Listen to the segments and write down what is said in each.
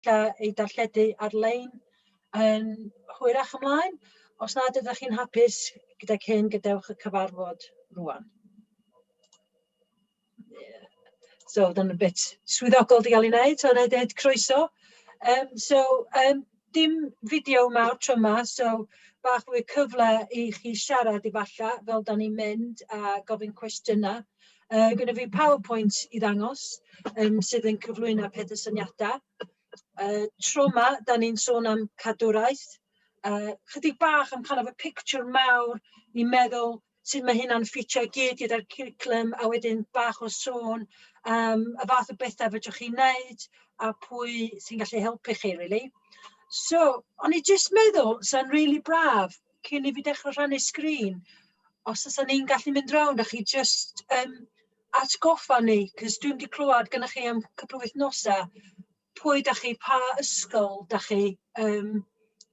ella ei darlledu ar-lein yn hwyrach ymlaen. Os nad ydych chi'n hapus gydag hyn, gadewch y cyfarfod rwan. Yeah. So, dyna'n bit swyddogol di gael ei wneud, so wna i dweud croeso. Um, so, um, dim fideo mawr tro yma, so bach fwy cyfle i chi siarad efalla fel da ni'n mynd a gofyn cwestiynau. Uh, gyda fi PowerPoint i ddangos um, sydd yn cyflwyno peth y syniadau. Uh, tro yma, da ni'n sôn am cadwraeth. Uh, chydig bach am kind of y picture mawr i meddwl sut mae hynna'n ffitio i gyd gyda'r cwricwlwm, a wedyn bach o sôn am y fath o bethau fedrwch chi wneud a pwy sy'n gallu helpu chi, really. So, o'n i jyst meddwl, sa'n really braf, cyn i fi dechrau rhannu sgrin, os oes ni'n gallu mynd rownd a chi jyst um, atgoffa ni, cos dwi'm 'di clywed gennych chi am cwpl o wythnosau, pwy dach chi, pa ysgol dach chi, yym,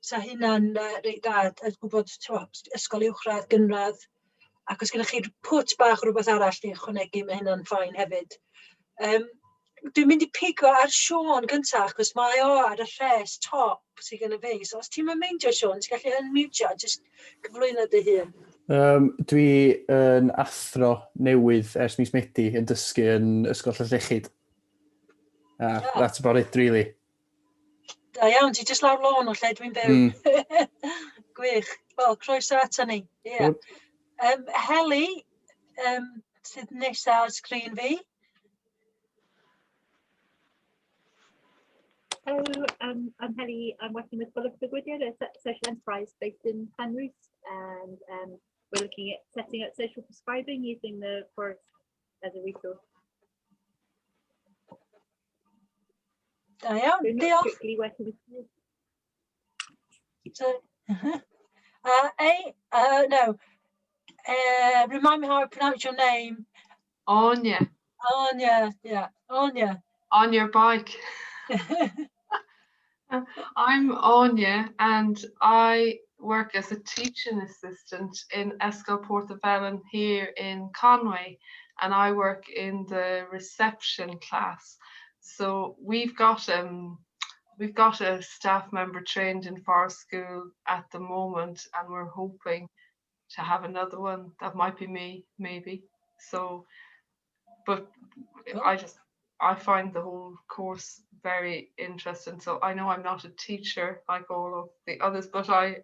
'sa hynna'n yy reit dda, a gwybod tibod, ysgol uwchradd, gynradd, ac os gennych chi pwt bach o rywbeth arall i ychwanegu, ma' hynna'n fine hefyd. Yym, dwi'n mynd i pigo ar Siôn gynta, achos mae o ar y rhes top sydd genna fi. So os ti'm yn meindio Siôn, ti'n gallu unmutio a jyst cyflwyno dy hun. Um, dwi yn athro newydd ers mis Medi yn dysgu yn Ysgol Llanllechid. Ah, yeah. That's about it, really. Da iawn, ti jyst lawr lôn o lle dwi'n byw. Gwych. Wel, croeso ato ni. Yeah. Um, Heli, um, sydd nesaf ar sgrin fi. Hello, um, I'm Heli. I'm working with Gwelwch Digwyddiad, a social enterprise based in Llanrwst, and um, we're looking at setting up social prescribing using the forest as a resource. Da iawn, We're not diolch. strictly working with kids. So, A, no, remind me how I pronounce your name. Anya. Anya, yeah, Anya. On your bike. I'm Anya and I work as a teaching assistant in Ysgol Porthafelin here in Conwy, and I work in the reception class. So we've got um we've got a staff member trained in forest school at the moment, and we're hoping to have another one. That might be me, maybe. So, but I just I find the whole course very interesting. So I know I'm not a teacher like all of the others, but I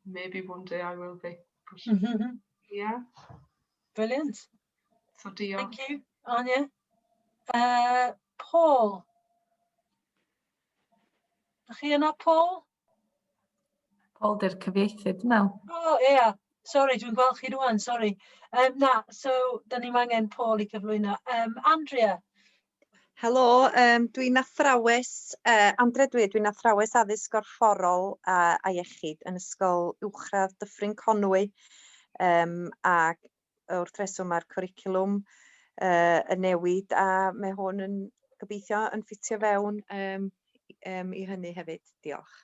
maybe one day I will be. But, yeah. Brilliant. So diolch. Thank you, Anya. Paul. Ydych chi yna, Paul? Paul di'r cyfieithydd, dwi'n meddwl. O, oh, ie. Yeah. Sorry, dwi'n gweld chi rwan, sorry. Um, na, so, da ni'n angen Paul i cyflwyno. Um, Andrea. Helo, um, dwi'n athrawes, uh, Andrea dwi, dwi'n athrawes addysg gorfforol a, a iechyd yn Ysgol Uwchradd Dyffryn Conwy, um, ac wrth reswm mae'r cwricwlwm uh, yn newid a mae hwn yn gobeithio yn ffitio fewn um, um, i hynny hefyd. Diolch.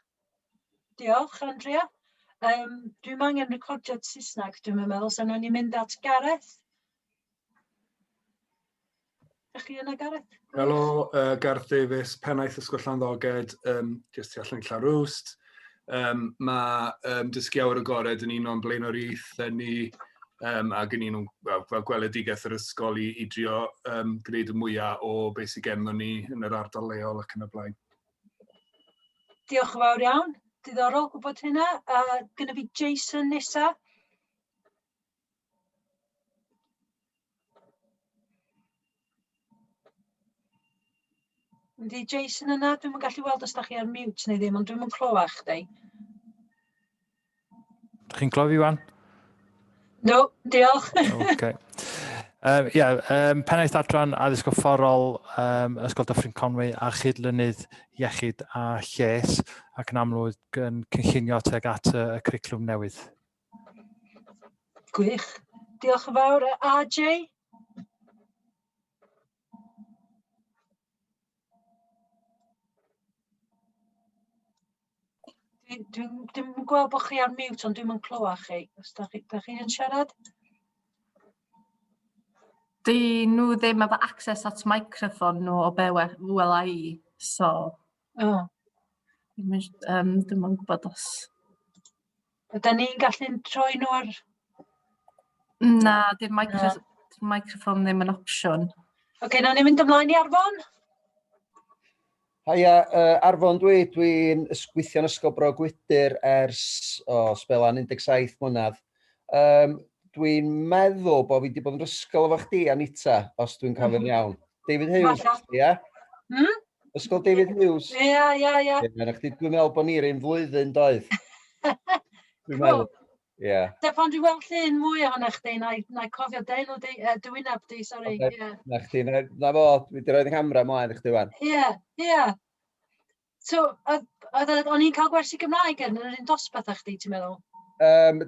Diolch, Andrea. Um, dwi'n angen recordiad Saesneg, dwi'n meddwl, so wnawn ni mynd at Gareth. Ydych chi yna, Gareth? Helo, uh, Gareth Davies, pennaeth Ysgol Llanddoged, um, jyst tu allan i Llanrwst. Um, mae um, dysgu awyr agored yn un o'n blaenoriaethau ni um, ac yn un o'n well, fel gweledigaeth yr ysgol i, i drio um, gwneud y mwyaf o beth sydd gennym ni yn yr ardal leol ac yn y blaen. Diolch yn fawr iawn. Diddorol gwybod hynna. A uh, gyda fi Jason nesa. Yndi Jason yna? Dwi'm yn gallu weld os da chi ar mute neu ddim, ond dwi'm yn clywed chdi. Chi'n clywed fi wan? No, diolch. okay. Um, yeah, um, pennaeth adran addysg gorfforol um, Ysgol Dyffryn Conwy a chydlynydd iechyd a lles ac yn amlwg yn cynllunio tuag at y, y cwricwlwm newydd. Gwych. Diolch yn fawr. RJ? Dwi'n dwi, dwi yn gweld bod chi ar mute, ond dwi'n yn clywed chi. Os da chi, da chi yn siarad? Di nhw ddim efo access at microphone nhw o be wela i, so... O. Dwi'm yn dwi'm yn gwybod os... Ydan ni'n gallu troi nhw ar... Na, 'di'r micro- 'di'r microffon ddim yn opsiwn. Oce, okay, nawn ni fynd ymlaen i Arfon. Haia, Arfon dwi, dwi'n gweithio yn Ysgol Bro Gwydyr ers o, sbelan 17 mlynedd. Dwi'n meddwl bod fi wedi bod yn ysgol efo chdi, Anita, os dwi'n cofio'n iawn. David Hughes, ia? Ysgol David Hughes? Ia, ia, ia. Ie, chdi, dwi'n meddwl bod ni'r un flwyddyn, doedd? Dwi'n meddwl. Ie. Da pan dwi'n weld llun mwy ohono chdi, na i, na i cofio dy enw di, dy wyneb di, sori. Okay. Yeah. Na chdi, na fo, dwi wedi rhoi'r camera ymlaen i chdi wan. Ie, ie. So, o'n i'n cael gwersi Gymraeg yn yr un dosbarth â chdi, ti'n meddwl?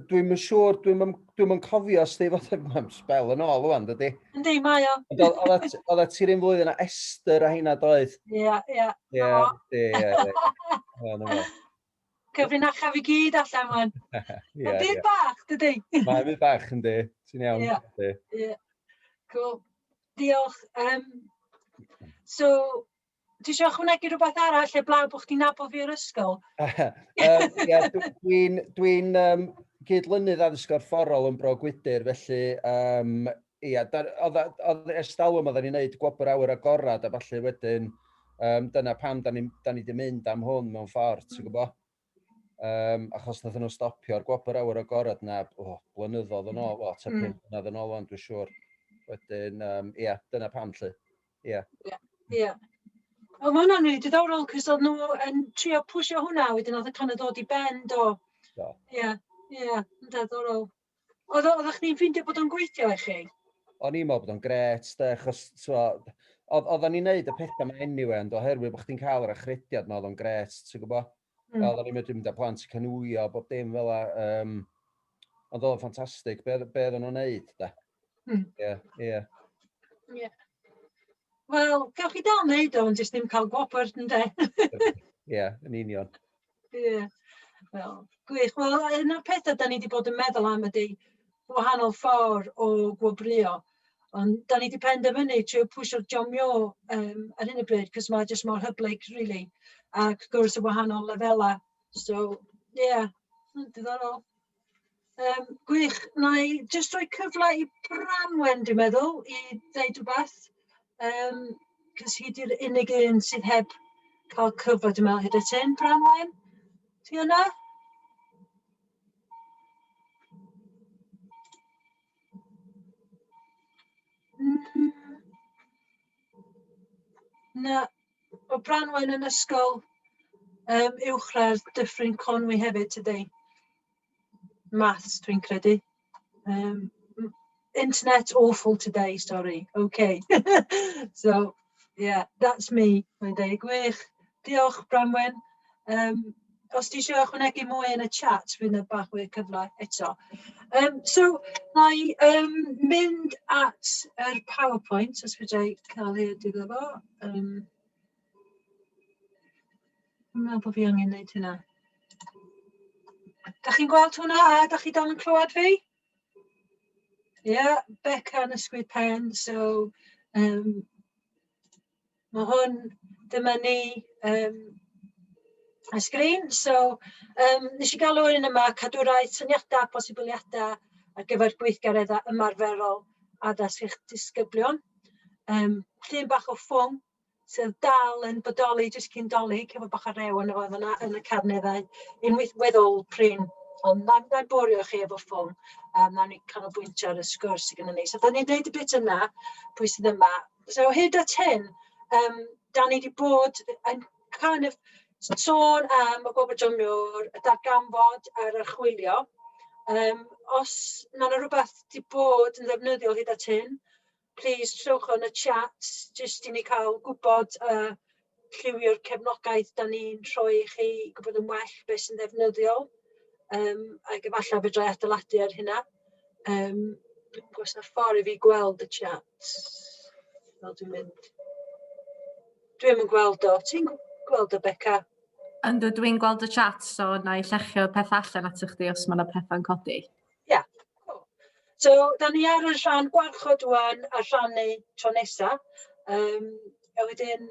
Dwi'm yn siŵr, dwi'm yn, dwi'm yn cofio os di fod yn sbel yn ôl wan, dydy? Yndi, mae o. Ond oedd ti'r un flwyddyn a Esther a heina doedd? Ie, ie. Ie, ie, ie. Cyfrinachaf i gyd allan wan. Mae'n byd bach, dydy? Mae'n byd bach, yndi. Ti'n iawn. Ie, ie. Cool. Diolch. So, ti eisiau ychwanegu rhywbeth arall heblaw bod chdi'n nabod fi o'r ysgol? Ie, dwi'n dwi gydlynydd addysg gorfforol yn Bro Gwydyr, felly ia, oedd ers talwm oedden ni'n neud gwobr awyr agorad a falle wedyn, dyna pam da ni wedi mynd am hwn mewn ffordd, ti'n gwybod? Achos nath nhw stopio'r gwobr awyr agorad na, oh, blynyddoedd yn ôl, o, tua 5 mlynedd yn ôl wan, dwi'n siŵr. Wedyn, ia, dyna pam lle. Ia. Ie. O, mae hwnna'n rili diddorol, cos oedd nhw yn trio pwysio hwnna, wedyn oedd y kind of dod i ben, do. Do. Ie, ie, yn diddorol. Oedd oeddech chdi'n ffeindio bod o'n gweithio i chi? O'n i'n meddwl bod o'n grêt, de, achos, oedden ni'n neud y pethau yma anyway, ond oherwydd bod chdi'n cael yr achrediad ma, oedd o'n grêt, ti'n gwybod? Oedden ni'n medru mynd â plant i canwio, bob dim fel 'a, ond oedd o'n ffantastig, be oedden nhw'n neud, de. Ie, ie. Ie. Wel, gewch chi dal wneud o, ond jyst ddim cael gwobr, ynde? Ie, yn union. Ie. Wel, gwych. Wel, un o'r pethau da ni wedi bod yn meddwl am ydy wahanol ffordd o gwobrwyo. Ond da ni wedi penderfynu trio pwysio'r jomio ar hyn o bryd, cos mae jyst mor hyblyg, really. Ac wrth gwrs y wahanol lefelau. So, ie, yeah, diddorol. Gwych, na i jyst rhoi cyfle i Branwen, dwi'n meddwl, i ddeud rhywbeth. Cos hi di'r unig un sydd heb cael cyfle, dwi'n meddwl, hyd at hyn. Branwen, ti yna? Na, o Branwen yn ysgol uwchradd Dyffryn Conwy hefyd today. Maths, dwi'n credu. Internet awful today, sorry. Okay. So, yeah, that's me. Mae'n deud, gwych. Diolch, Branwen. Os ti eisiau ychwanegu mwy yn y chat, fydd yna bach mwy o cyfle eto. So, na i mynd at yr PowerPoint, os fedra i cael hyd iddo fo. Dwi'n meddwl bod fi angen gwneud hynna. Da chi'n gweld hwnna a da chi dal yn clywed fi? Ie, yeah, Beca yn ysgwyd pen, so mae hwn, dyma ni y sgrin. So nes i galw un yma cadwraeth syniadau, posibiliadau ar gyfer gweithgareddau ymarferol addas i'ch disgyblion. Llun bach o ffwng sydd dal yn bodoli jyst cyn Dolig, efo bach o rew yn efo yna yn y carneddau, unwaith weddol prin. Ond na i borio chi efo ffwng, nawn ni canolbwyntio ar y sgwrs sydd gennym ni. So, da ni'n dweud y bit yna, pwy sydd yma. So, hyd at hyn, da ni wedi bod yn kind of sôn am y gwobr John Muir, y darganfod a'r archwilio. Os mae yna rhywbeth wedi bod yn ddefnyddiol hyd at hyn, please trowch o yn y chat, jyst i ni cael gwybod lliwio'r cefnogaeth da ni'n rhoi i chi, i gwybod yn well beth sy'n ddefnyddiol. Ac efallai fedra i adeiladu ar hynna. Dwi'm yn gwybod os 'na ffordd i fi gweld y chat fel dwi'n mynd. Dwi'm yn gweld o. Ti'n gweld o, Beca? Yndw, dwi'n gweld y chat, so na i llechio peth allan ato chdi os mae yna pethau'n codi. Ie, yeah, cool. So, da ni ar y rhan gwarchod wan a rhannu tro nesa. A wedyn,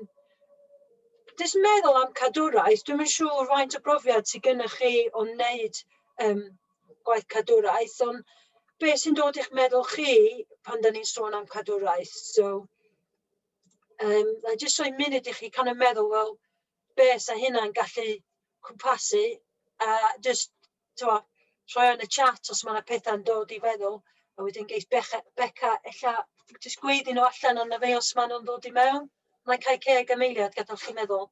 Jyst meddwl am cadwraeth, dwi'm yn siŵr faint o brofiad sydd gennych chi o wneud um, gwaith cadwraeth, ond be sy'n dod i'ch meddwl chi pan da ni'n sôn am cadwraeth? So, na jyst rhoi munud i chi kind of meddwl, wel, be sa hynna'n gallu cwmpasu, a jyst, t'mo', rhoi o yn y chat os ma' 'na pethau'n dod i feddwl, a wedyn geith Beca, Beca ella jyst gweiddi nhw allan arno fi os maen nhw'n dod i mewn. Mae'n cael ceg am eiliad gadael chi meddwl.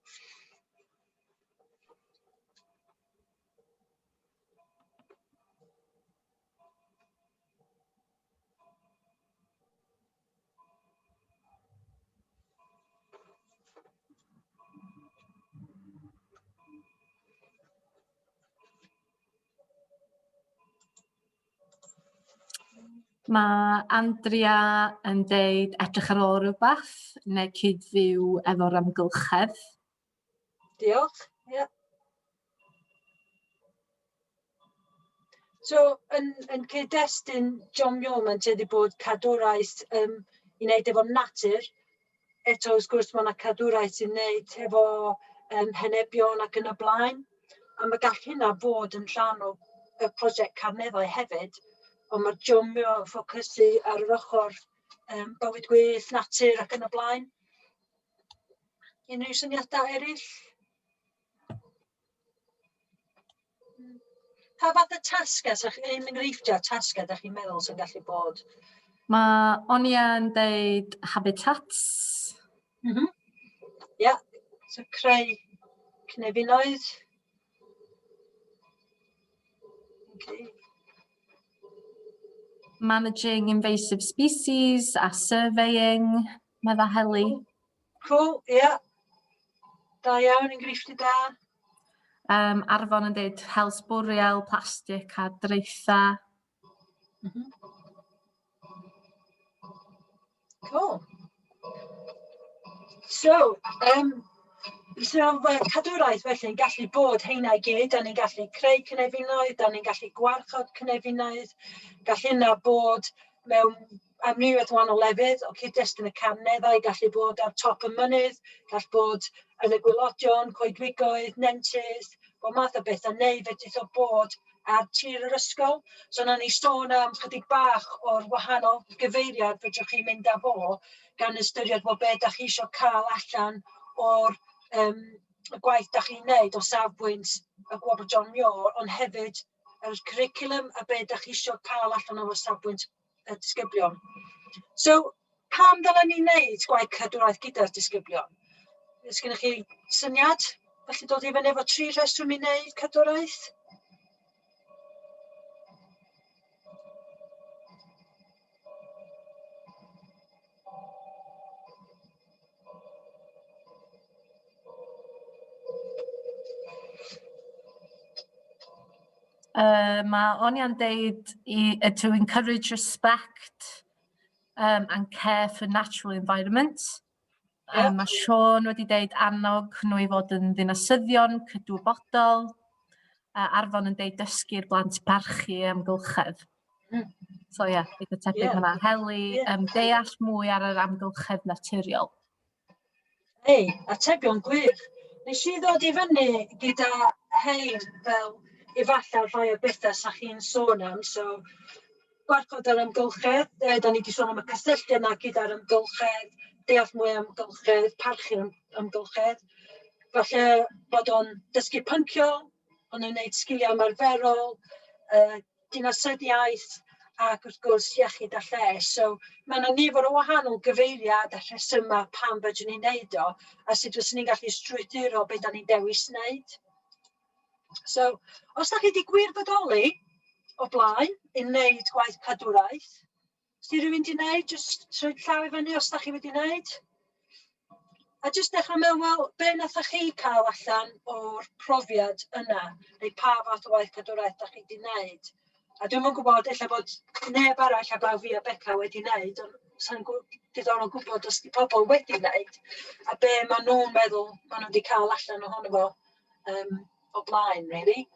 Mae Andrea yn deud edrych ar ôl rhywbeth neu cyd-fyw efo'r amgylchedd. Diolch. Ie. So, yn, yn cyd-destun John Muir, mae'n tueddu bod cadwraeth um, i wneud efo natur. Eto, wrth gwrs, mae yna cadwraeth sy'n wneud efo um, henebion ac yn y blaen. A mae gall hynna fod yn rhan o y prosiect Carneddau hefyd, ond mae'r John Muir yn ffocysu ar yr ochr um, bywyd gwyllt, natur ac yn y blaen. Unrhyw syniadau eraill? Pa fath o tasgau, sa chi, enghreifftiau tasgau da chi'n meddwl sy'n gallu bod? Mae Onia yn deud habitats. Mm -hmm. Yeah. So creu cynefinoedd. Okay. Managing invasive species a surveying, medda Heli. Cool, ie. Yeah. Da iawn, enghreifftiau da. Arfon yn deud hel sbwriel, plastig a draetha. Mm -hmm. Cool. So, so mae cadwraeth felly yn gallu bod heina i gyd, da ni'n gallu creu cynefinoedd, da ni'n gallu gwarchod cynefinoedd, gall hynna bod mewn amrywiaeth o wahanol lefydd, o cyd-destun y carneddau, gallu bod ar top y mynydd, gall bod yn y gwaelodion, coedwigoedd, nentydd, bob math o bethau, neu fedrith o bod ar tir yr ysgol. So nawn ni sôn am chydig bach o'r wahanol gyfeiriad fedrwch chi mynd â fo, gan ystyried wel be dach chi isio cael allan o'r um, y gwaith dach chi'n neud o safbwynt y Gwobr John Muir, ond hefyd yr cwricwlwm a be dach chi isio cael allan o safbwynt y disgyblion. So, pam ddylen ni wneud gwaith cadwraeth gyda'r disgyblion? Oes gennych chi syniad? Felly dod i fyny efo 3 rheswm i wneud cadwraeth? Mae Onia'n deud i, to encourage respect and care for natural environment. Yeah. Mae Sean wedi deud annog nhw i fod yn ddinasyddion cydwybodol. Arfon yn deud dysgu'r blant barchu amgylchedd. So ie, yeah, eitha tebyg yeah. hwnna. Heli, yeah. Deall mwy ar yr amgylchedd naturiol. Hei, atebion gwych. Nes i ddod i fyny gyda hein fel efallai rhai o bethau sa chi'n sôn am, so gwarchod yr amgylchedd, da ni wedi sôn am y cysylltiad yna gyda'r amgylchedd, deall mwy am amgylchedd, parchu'r amgylchedd. Falle bod o'n dysgu pynciol, o'n nhw'n gwneud sgiliau ymarferol, dinasyddiaeth ac wrth gwrs iechyd a lles. So mae yna nifer o wahanol gyfeiriad a rhesymau pam fedrwn ni wneud o, a sut fyswn ni'n gallu strwythuro beth da ni'n dewis wneud. So, os da chi wedi gwirfoddoli o blaen i wneud gwaith cadwraeth, os di rhywun wedi wneud, jyst rhoi llaw i fyny os da chi wedi wneud. A jyst dechrau meddwl, wel, be nathoch chi cael allan o'r profiad yna, neu pa fath o waith cadwraeth da chi wedi wneud. A dwi'm yn gwybod, ella bod neb arall heblaw fi a Beca wedi wneud, ond sa'n diddorol gwybod os di pobl wedi wneud, a be maen nhw'n meddwl maen nhw wedi cael allan ohono fo o blaen, really.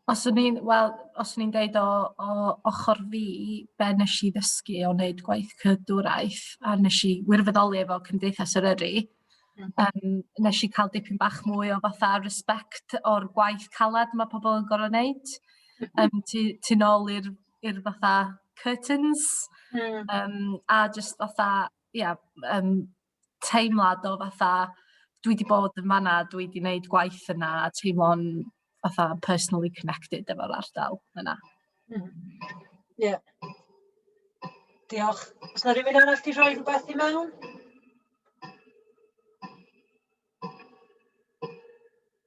Os o'n i'n, wel, os o'n i'n deud o ochr fi, be nes i ddysgu o wneud gwaith cadwraeth, a nes i wirfoddoli efo Cymdeithas Eryri, nes i cael dipyn bach mwy o fatha respect o'r gwaith calad mae pobl yn gorfod wneud. Tu nôl i'r fatha curtains. A just fatha, ia, teimlad o fatha, dwi 'di bod yn fan'na, dwi 'di wneud gwaith yna, a teimlo'n fatha personally connected efo'r ardal yna. Ie. Diolch. Oes 'na rhywun arall 'di rhoi rhywbeth i mewn?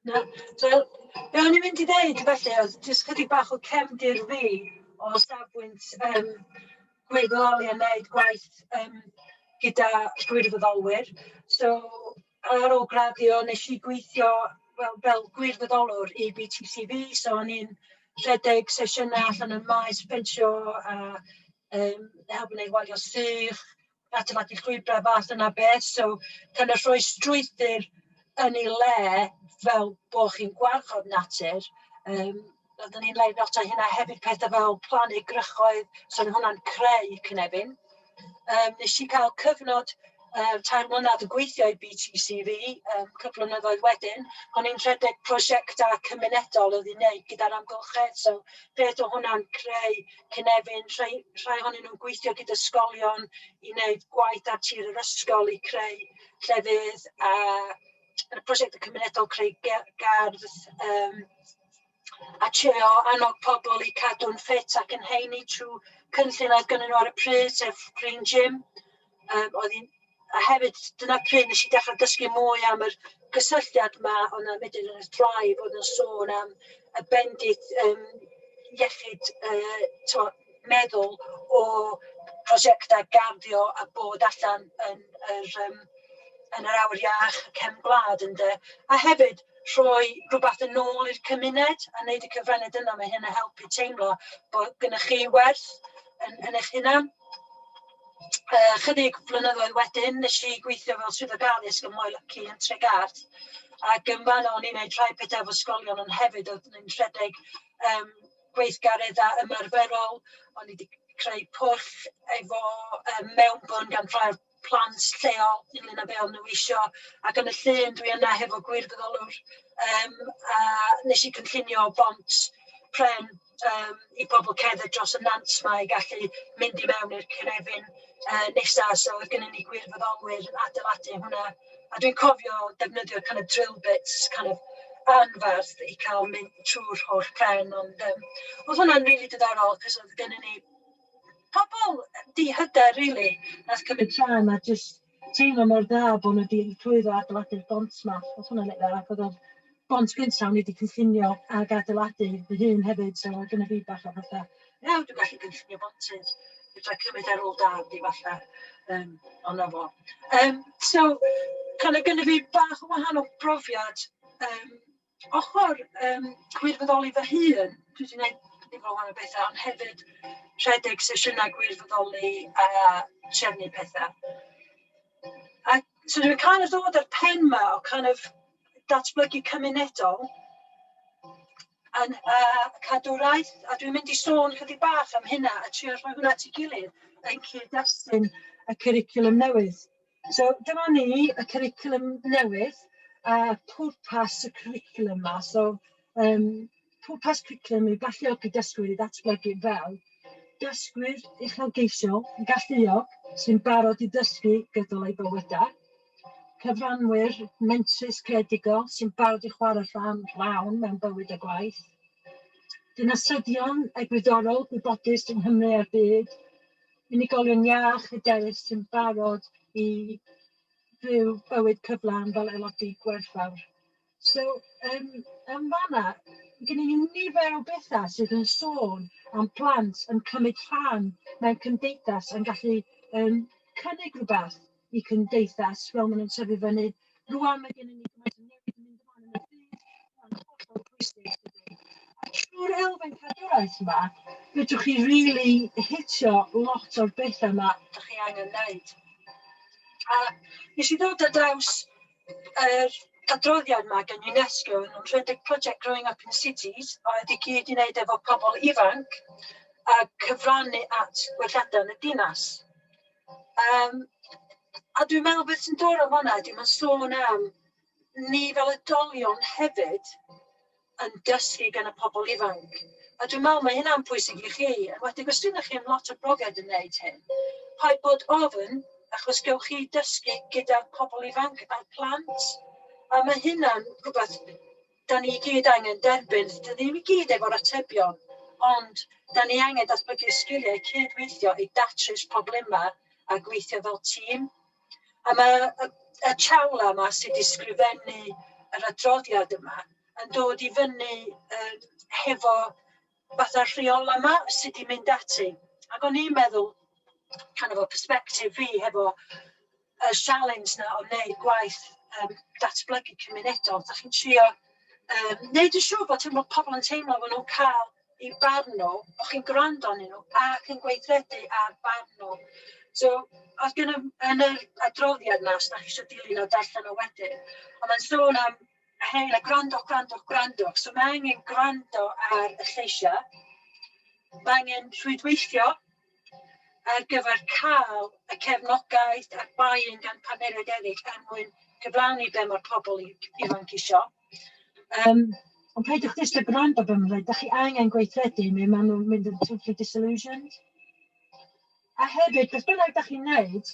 Na. So, be o'n i'n mynd i ddeud felly oedd jyst chydig bach o cefndir fi o safbwynt gwirfoddoli a wneud gwaith gyda gwirfoddolwyr. So, ar ôl graddio, nes i gweithio fel gwirfoddolwr i BTCV, so o'n i'n rhedeg sesiynau allan yn maes ffensio a helpu wneud walio sych, adeiladu llwybrau fath yna beth. So, kind of rhoi strwythur yn ei le fel bod chi'n gwarchod natur. Oedden ni'n gwneud lot o hynna hefyd, pethau fel plannu grychoedd, so oedd hwnna'n creu cynefin. Nes i cael cyfnod 3 mlynedd yn gweithio i BTCV, cwpl o flynyddoedd wedyn. O'n i'n rhedeg prosiectau cymunedol oedd i wneud gyda'r amgylchedd, so beth o hwnna'n creu cynefin, rhai ohonyn nhw'n gweithio gyda ysgolion i wneud gwaith ar tir yr ysgol i creu llefydd, a y prosiect cymunedol creu gardd, a trio annog pobl i cadw'n ffit ac yn heini trwy cynllun oedd gynnyn nhw ar y pryd, sef Green Gym. A hefyd, dyna pryd nes i dechrau dysgu mwy am yr gysylltiad yma, oedd yna mudiad yn y Thrive, oedd yn sôn am y bendith iechyd meddwl o prosiectau garddio a bod allan yn yr awyr iach, y cefn gwlad ynde. A hefyd rhoi rhywbeth yn ôl i'r cymuned a wneud y cyfraniad yna, mae hyn yn helpu teimlo bod gennych chi werth yn eich hunan. Chydig flynyddoedd wedyn, nes i gweithio fel swyddog addysg ym Moelyci yn Tregarth, ac yn fanno o'n i'n gwneud rhai pethau efo ysgolion, ond hefyd oeddwn i'n rhedeg gweithgareddau ymarferol. O'n i wedi creu pwll efo mewnbwn gan rhai o'r plant lleol ynglyn â be o'n nhw isio, ac yn y llun dwi yna hefo gwirfoddolwr, a nes i cynllunio bont pren i bobl cerdded dros y nant 'ma i gallu mynd i mewn i'r cynefin nesa, so oedd gennyn ni gwirfoddolwyr yn adeiladu hwnna, a dwi'n cofio defnyddio kind of drill bits kind of anferth i cael mynd trwy'r holl pren, ond oedd hwnna'n rili diddorol, cos oedd gennyn ni pobl dihyder, really, nath cymryd rhan a jyst teimlo mor dda bod nhw wedi llwyddo adeiladu'r bont 'ma. Oedd hwnna'n eitha dda, ac oedd o'r bont gyntaf o'n i wedi cynllunio ag adeiladu fy hun hefyd, so oedd gynna fi bach o fatha, iawn, dwi'n gallu cynllunio bontydd, fedra i cymryd ar ôl dad i falle, ond 'na fo. So, kind of gynna fi bach o wahanol brofiad, ochr gwirfoddoli fy hun, dwi wedi gwneud nifer o wahanol bethau, ond hefyd rhedeg sesiynau gwirfoddoli a trefnu pethau. A so dwi'n kind of ddod ar pen 'ma o kind of datblygu cymunedol yn cadwraeth, a dwi'n mynd i sôn chydig bach am hynna a trio rhoi hwnna at ei gilydd yn cyd-destun y cwricwlwm newydd. So dyma ni, y cwricwlwm newydd, a pwrpas y cwricwlwm yma. So pwrpas cwricwlwm yw galluogi dysgwyr i ddatblygu fel dysgwyr uchelgeisiol, galluog, sy'n barod i ddysgu gydol eu bywydau, cyfranwyr mentrus creadigol sy'n barod i chwarae rhan lawn mewn bywyd a gwaith, dinasyddion egwyddorol gwybodus yng Nghymru a'r byd, unigolion iach hyderus sy'n barod i fyw bywyd cyflawn fel aelodau gwerthfawr. So, yn fanna, gen i nifer o bethau sydd yn sôn am plant yn cymryd rhan mewn cymdeithas, yn gallu cynnig rhywbeth i cymdeithas fel maen nhw'n tyfu fyny. Rwan mae gennym ni gymaint o newid yn mynd ymlaen yn y byd, mae'n hollol bwysig, dydi? A trwy'r elfen cadwraeth yma, fedrwch chi really hitio lot o'r bethau yma dych chi angen wneud. A nes i ddod ar draws yr adroddiad yma gan UNESCO yn nhw'n rhedeg project Growing Up in Cities oedd i gyd i wneud efo pobl ifanc a cyfrannu at gwelliadau yn y dinas. A dwi'n meddwl beth sy'n dod o fanna ydy mae'n sôn am ni fel oedolion hefyd yn dysgu gan y pobl ifanc. A dwi'n meddwl mae hynna'n pwysig i chi, enwedig os ydych chi am lot o brofiad yn wneud hyn. Paid bod ofn, achos gewch chi dysgu gyda'r pobl ifanc a'r plant. A mae hynna'n rhywbeth da ni i gyd angen derbyn. Da ni ddim i gyd efo'r atebion, ond da ni angen datblygu'r sgiliau cydweithio i datrys problemau a gweithio fel tîm. A mae y Chawla yma sydd wedi sgrifennu yr adroddiad yma yn dod i fyny hefo fatha'r rheola yma sydd wedi mynd ati. Ac o'n i'n meddwl, kind of o perspective fi hefo y challenge na o wneud gwaith datblygu cymunedol, da chi'n trio wneud yn siŵr bod teimlo, pobl yn teimlo bod nhw'n cael eu barn nhw, bod chi'n gwrando arnyn nhw ac yn gweithredu ar barn nhw. So, oedd gen yn yr adroddiad yna, os da chi eisiau dilyn o darllen o wedyn, ond mae'n sôn am hei, na, gwrandwch, gwrandwch, gwrandwch. So mae angen gwrando ar y lleisiau, mae angen rhwydweithio ar gyfer cael y cefnogaeth a'r buy-in gan partneriaid eraill er mwyn cyflawni be mae'r pobl ifanc isio. Ond peidiwch jyst â gwrando be maen nhw'n dweud, dach chi angen gweithredu neu maen nhw'n mynd yn totally disillusioned. A hefyd, beth bynnag dach chi'n neud,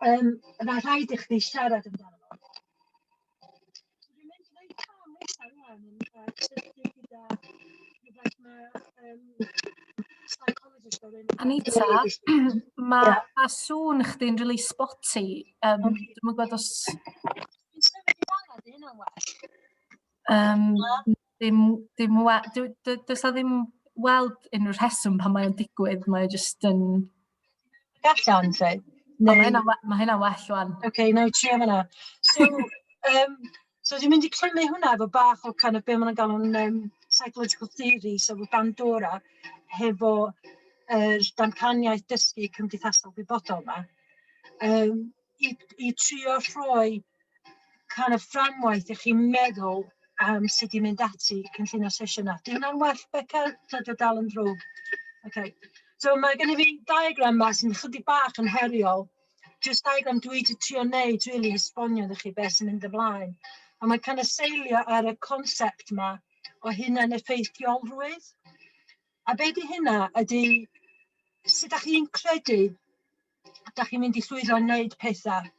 mae rhaid i chdi siarad amdano fo. Dwi'n mynd i wneud cam nesaf rwan yn cysylltu gyda rhywbeth mae psychologist o'r enw Anita, mae yeah. Ma sŵn chdi'n really spotty. Okay. Dwi'm yn gwybod os... Dwi'n symud i fanna, di hynna'n well? Ddim, ddim, does na ddim weld unrhyw rheswm pan mae o'n digwydd, mae o jyst yn... Allan, lle? Neu... Mae hynna'n ma hynna well wan. Oce, okay, na i trio fanna. So, so dwi'n mynd i clymu hwnna efo bach o kind of be maen nhw'n galw'n psychological theory, so efo Bandura, hefo yr damcaniaeth dysgu cymdeithasol gwybodol yma, i trio rhoi kind of fframwaith i chi meddwl am sut i mynd ati i cynllunio sesiynau. Di hwnna'n well, Beca? Ta dio dal yn ddrwg? Okay. So mae gen i fi diagram yma sy'n chydig bach yn heriol. Just diagram dwi wedi trio wneud, really, esbonio iddo chi beth sy'n mynd ymlaen. A mae'n kind of seilio ar y concept yma o hunan effeithiolrwydd. A be di hynna ydy, sut dach chi'n credu dach chi'n mynd i llwyddo i wneud pethau?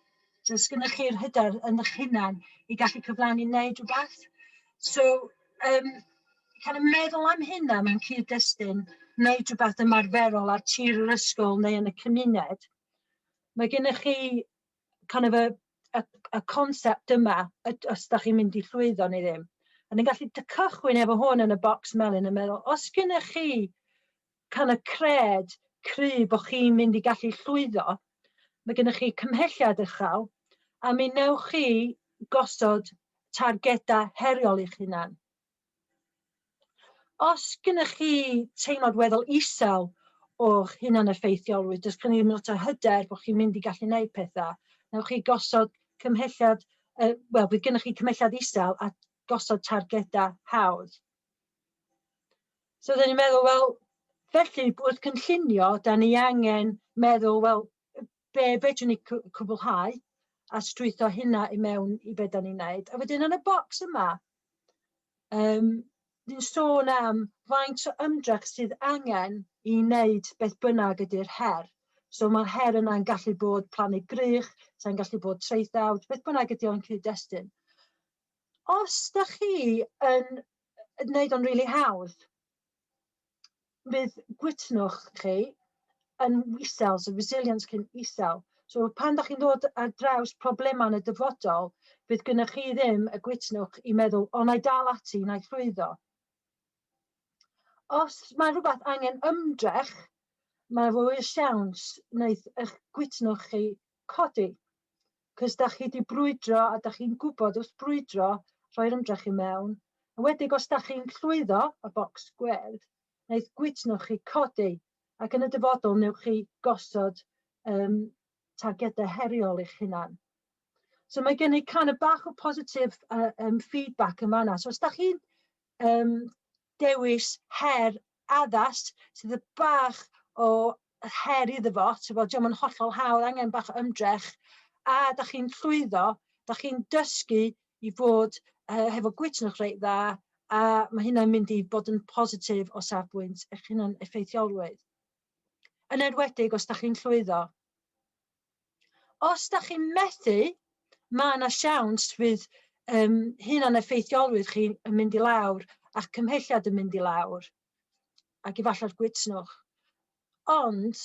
So, os gennych chi'r hyder yn eich hunan i gallu cyflawni wneud rhywbeth. So, kind of meddwl am hynna mewn cyd-destun, wneud rhywbeth ymarferol ar tir yr ysgol neu yn y cymuned. Mae gennych chi kind of y concept yma, os da chi'n mynd i llwyddo neu ddim. A ni'n gallu cychwyn efo hwn yn y bocs melyn yn meddwl, os gennych chi kind of cred cry bod chi'n mynd i gallu llwyddo, mae gennych chi cymhelliad uchel, a mi newch chi gosod targedau heriol i'ch hunan. Os gennych chi teimlad weddol isel o'ch hunan effeithiolrwydd, does gen i ddim lot o hyder bod chi'n mynd i gallu gwneud pethau, newch chi gosod cymhelliad, wel, bydd gennych chi cymhelliad isel a gosod targedau hawdd. So, dyn ni'n meddwl, wel, felly, wrth cynllunio, da ni angen meddwl, wel, be fedrwn ni cwblhau a strwytho hynna i mewn i be da ni'n neud. A wedyn yn y bocs yma, ni'n sôn am faint o ymdrech sydd angen i wneud beth bynnag ydy'r her. So mae'r her yna'n gallu bod plannu gwrych, sa'n gallu bod traethawd, beth bynnag ydy o'n cyd-destun. Os da chi yn wneud o'n rili hawdd, bydd gwytnwch chi yn isel, so resilience chi'n isel. So pan da chi'n dod ar draws problemau yn y dyfodol, bydd gennych chi ddim y gwytnwch i meddwl, o, na i dal ati, na i llwyddo. Os mae rhywbeth angen ymdrech, mae fwy o siawns wneud eich gwytnwch chi codi. Cos da chi wedi brwydro a da chi'n gwybod wrth brwydro, rhoi'r ymdrech i mewn. Yn wedig os da chi'n llwyddo, y bocs gwyrdd, wneud gwytnwch chi codi ac yn y dyfodol newch chi gosod targedau heriol i'ch hunan. So mae gen i kind of bach o positive feedback yn fanna. So os da chi'n dewis her addas sydd y bach o her iddo fo, ti'n bod, diolch yn hollol hawdd, angen bach o ymdrech, a da chi'n llwyddo, da chi'n dysgu i fod hefo gwytnwch reit dda, a mae hynna'n mynd i bod yn positif o safbwynt eich hunan effeithiolrwydd. Yn enwedig os da chi'n llwyddo. Os da chi'n methu, mae yna siawns fydd hunan effeithiolrwydd chi yn mynd i lawr a'ch cymhelliad yn mynd i lawr ac efallai'r gwytnwch. Ond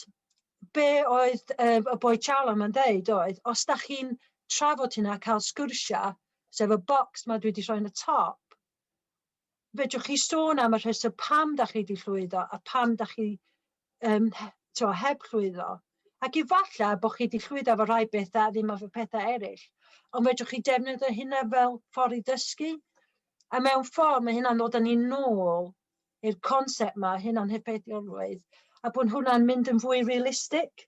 be oedd y boi Chawla ma'n ddeud oedd, os da chi'n trafod hynna, cael sgwrsiau, sef y bocs ma dwi wedi rhoi yn y top, fedrwch chi sôn am y rheswm pam da chi wedi llwyddo a pam da chi heb llwyddo. Ac efallai bod chi wedi llwyddo efo rhai bethau a ddim efo pethau eraill. Ond fedrwch chi defnyddio hynna fel ffordd i ddysgu. A mewn ffordd mae hynna'n dod â ni nôl i'r concept yma, hynna'n heffeithiolrwydd, a bod hwnna'n mynd yn fwy realistig.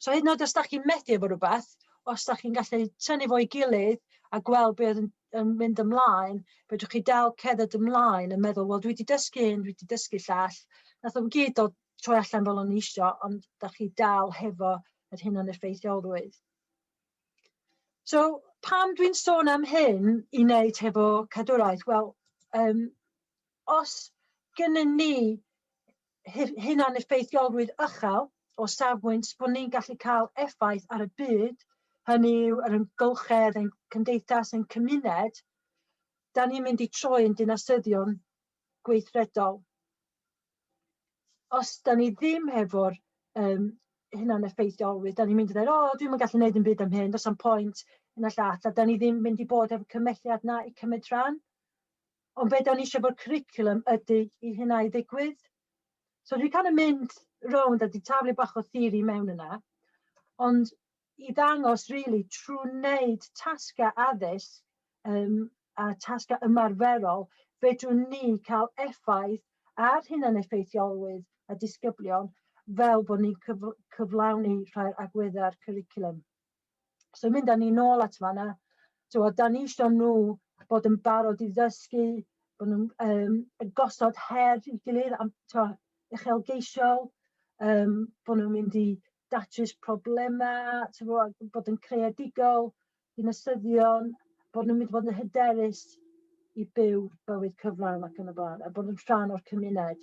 So hyd yn oed os da chi'n methu efo rhywbeth, os da chi'n gallu tynnu fo i gilydd a gweld beth yn mynd ymlaen, fedrwch chi dal cerdded ymlaen yn meddwl, wel, dwi wedi dysgu hyn, dwi wedi dysgu llall. Nath o'm gyd dod troi allan fel o'n i isio, ond da chi dal hefo yr hunan effeithiolrwydd. So, pam dwi'n sôn am hyn i wneud hefo cadwraeth? Wel, os gynnon ni hunan effeithiolrwydd uchel o safbwynt bod ni'n gallu cael effaith ar y byd, hynny yw yr amgylchedd, ein cymdeithas, ein cymuned, da ni'n mynd i troi yn dinasyddion gweithredol. Os da ni ddim hefo'r hunan effeithiolrwydd, da ni'n mynd i ddweud, o, dwi'm yn gallu gwneud yn byd am hyn, does am pwynt, hyn a llall, a da ni ddim mynd i bod efo cymhelliad na i cymryd rhan. Ond be da ni eisiau fo'r cwricwlwm ydy i hynna i ddigwydd. So dwi kind of mynd rownd a di taflu bach o theori mewn yna, ond i ddangos really trwy wneud tasgau addysg a tasgau ymarferol, fedrwn ni cael effaith ar hunan effeithiolrwydd a disgyblion fel bod ni'n cyflawni rhai'r agweddau'r cwricwlwm. So mynd â ni nôl at fanna, so, da ni eisiau nhw bod yn barod i ddysgu, bod nhw'n gosod her i gilydd, am, twa, uchelgeisiol, bod nhw'n mynd i datrys problemau, twa, bod yn creadigol, dinasyddion, bod nhw'n mynd i fod yn hyderus i byw bywyd cyflawn ac yn y blaen, a bod yn rhan o'r cymuned.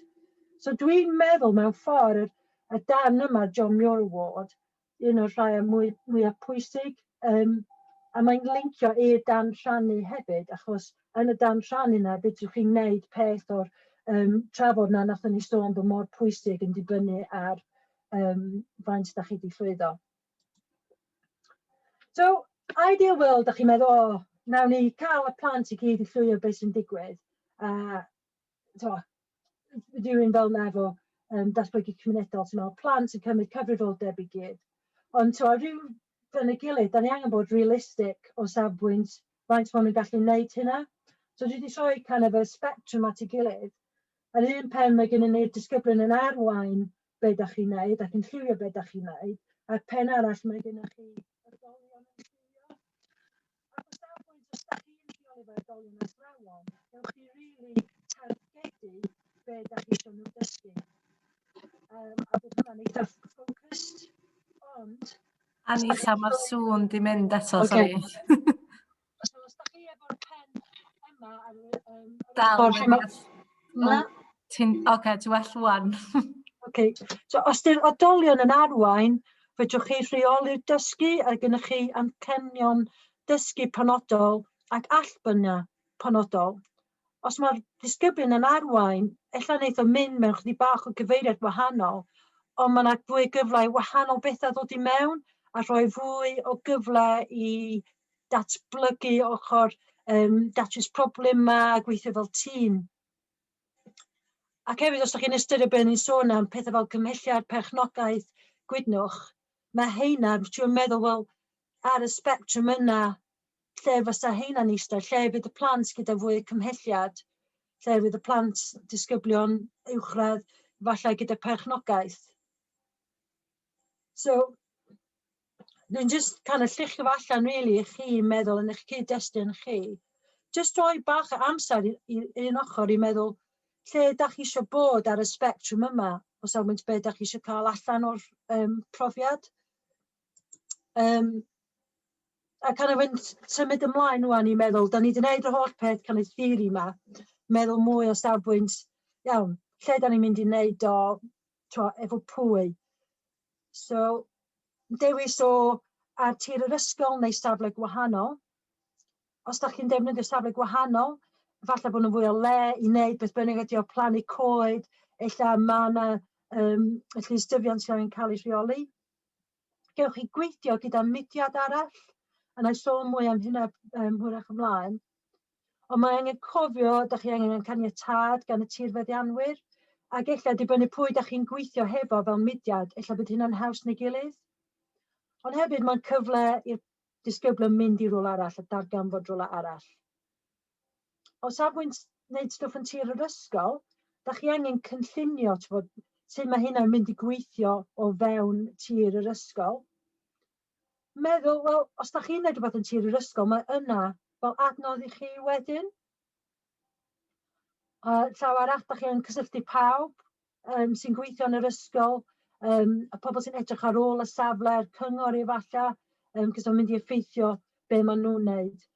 So dwi'n meddwl mewn ffordd, y darn yma, John Muir Award, un o'r rhai mwyaf pwysig. A mae'n lincio i'r dan rhannu hefyd, achos yn y dan rhannu yna, fedrwch chi wneud peth o'r trafod na nathon ni sôn bod mor pwysig yn dibynnu ar faint da chi wedi llwyddo. So, ideal world, da chi'n meddwl, o, nawn ni cael y plant i gyd i llwyddo beth sy'n digwydd. A to, rhywun fel na efo datblygu cymunedol sy'n meddwl plant yn cymryd cyfrifoldeb i gyd. Ond to, rhyw yn y gilydd, da ni angen bod realistic o safbwynt faint maen nhw'n gallu gwneud hynna. So dwi wedi rhoi kind of y spectrum at ei gilydd. Ar un pen mae gennym ni'r disgyblion yn arwain be da chi'n neud ac yn lliwio be da chi'n neud, a'r pen arall mae gennych chi oedolion yn lliwio. Ac o safbwynt os da chi'n rheoli efo oedolion athrawon, gewch chi really targedu be da chi eisiau nhw dysgu. A bydd hwnna'n eitha focused, ond... Anita, mae'r sŵn di mynd eto, sorry. So os da chi efo'r pen yma ar Dal. Ti'n, oce, ti'n well rwan. Okay. So os di'r oedolion yn arwain, fedrwch chi rheoli'r dysgu a gennych chi amcanion dysgu penodol ac allbynnau penodol. Os mae'r disgyblion yn arwain, ella wneith o mynd mewn chydig bach o gyfeiriad wahanol, ond mae yna fwy o gyfle i wahanol bethau ddod i mewn a rhoi fwy o gyfle i datblygu ochr datrys problemau a gweithio fel tîm. Ac hefyd, os ydych chi'n ystyried beth ni'n sôn am, pethau fel cymhelliad, perchnogaeth, gwydnwch, mae heina, ti'n meddwl, wel, ar y spectrum yna, lle fysa heina'n eistedd, lle fydd y plant gyda fwy o cymhelliad, lle fydd y plant disgyblion uwchradd, falle gyda perchnogaeth. So, Dwi'n just kind of lluchio fo allan really i chi meddwl yn eich cyd-destun chi. Just rhoi bach o amser i, i, un ochr i meddwl lle da chi eisiau bod ar y spectrwm yma o safbwynt be da chi eisiau cael allan o'r um, profiad. Um, a kind of yn symud ymlaen wan i meddwl, da ni wedi gwneud yr holl peth kind of theori yma, meddwl mwy o safbwynt, iawn, lle da ni'n mynd i wneud o, twa, efo pwy. So, dewis o ar tir yr ysgol neu safle gwahanol. Os da chi'n defnyddio safle gwahanol, falle bod nhw'n fwy o le i wneud beth bynnag ydi o plannu coed, ella mae yna um, y llystyfiant sy'n cael ei rheoli. Gewch chi gweithio gyda mudiad arall, a na i sôn mwy am hynna um, hwyrach ymlaen. Ond mae angen cofio, da chi angen caniatâd gan y tirfeddianwyr, ac ella dibynnu pwy da chi'n gweithio hefo fel mudiad, ella bydd hynna'n haws neu gilydd. Ond hefyd mae'n cyfle i'r disgyblion mynd i rywle arall a darganfod rywle arall. O safbwynt wneud stwff yn tir yr ysgol, da chi angen cynllunio, t'bod, sut mae hynna'n mynd i gweithio o fewn tir yr ysgol. Meddwl, wel, os da chi'n neud rhywbeth yn tir yr ysgol, mae yna fel adnodd i chi wedyn. A llaw arall, da chi yn cysylltu pawb um, sy'n gweithio yn yr ysgol, um, y pobl sy'n edrych ar ôl y safle, yr cyngor efallai, um, cos mae'n mynd i effeithio be maen nhw'n wneud.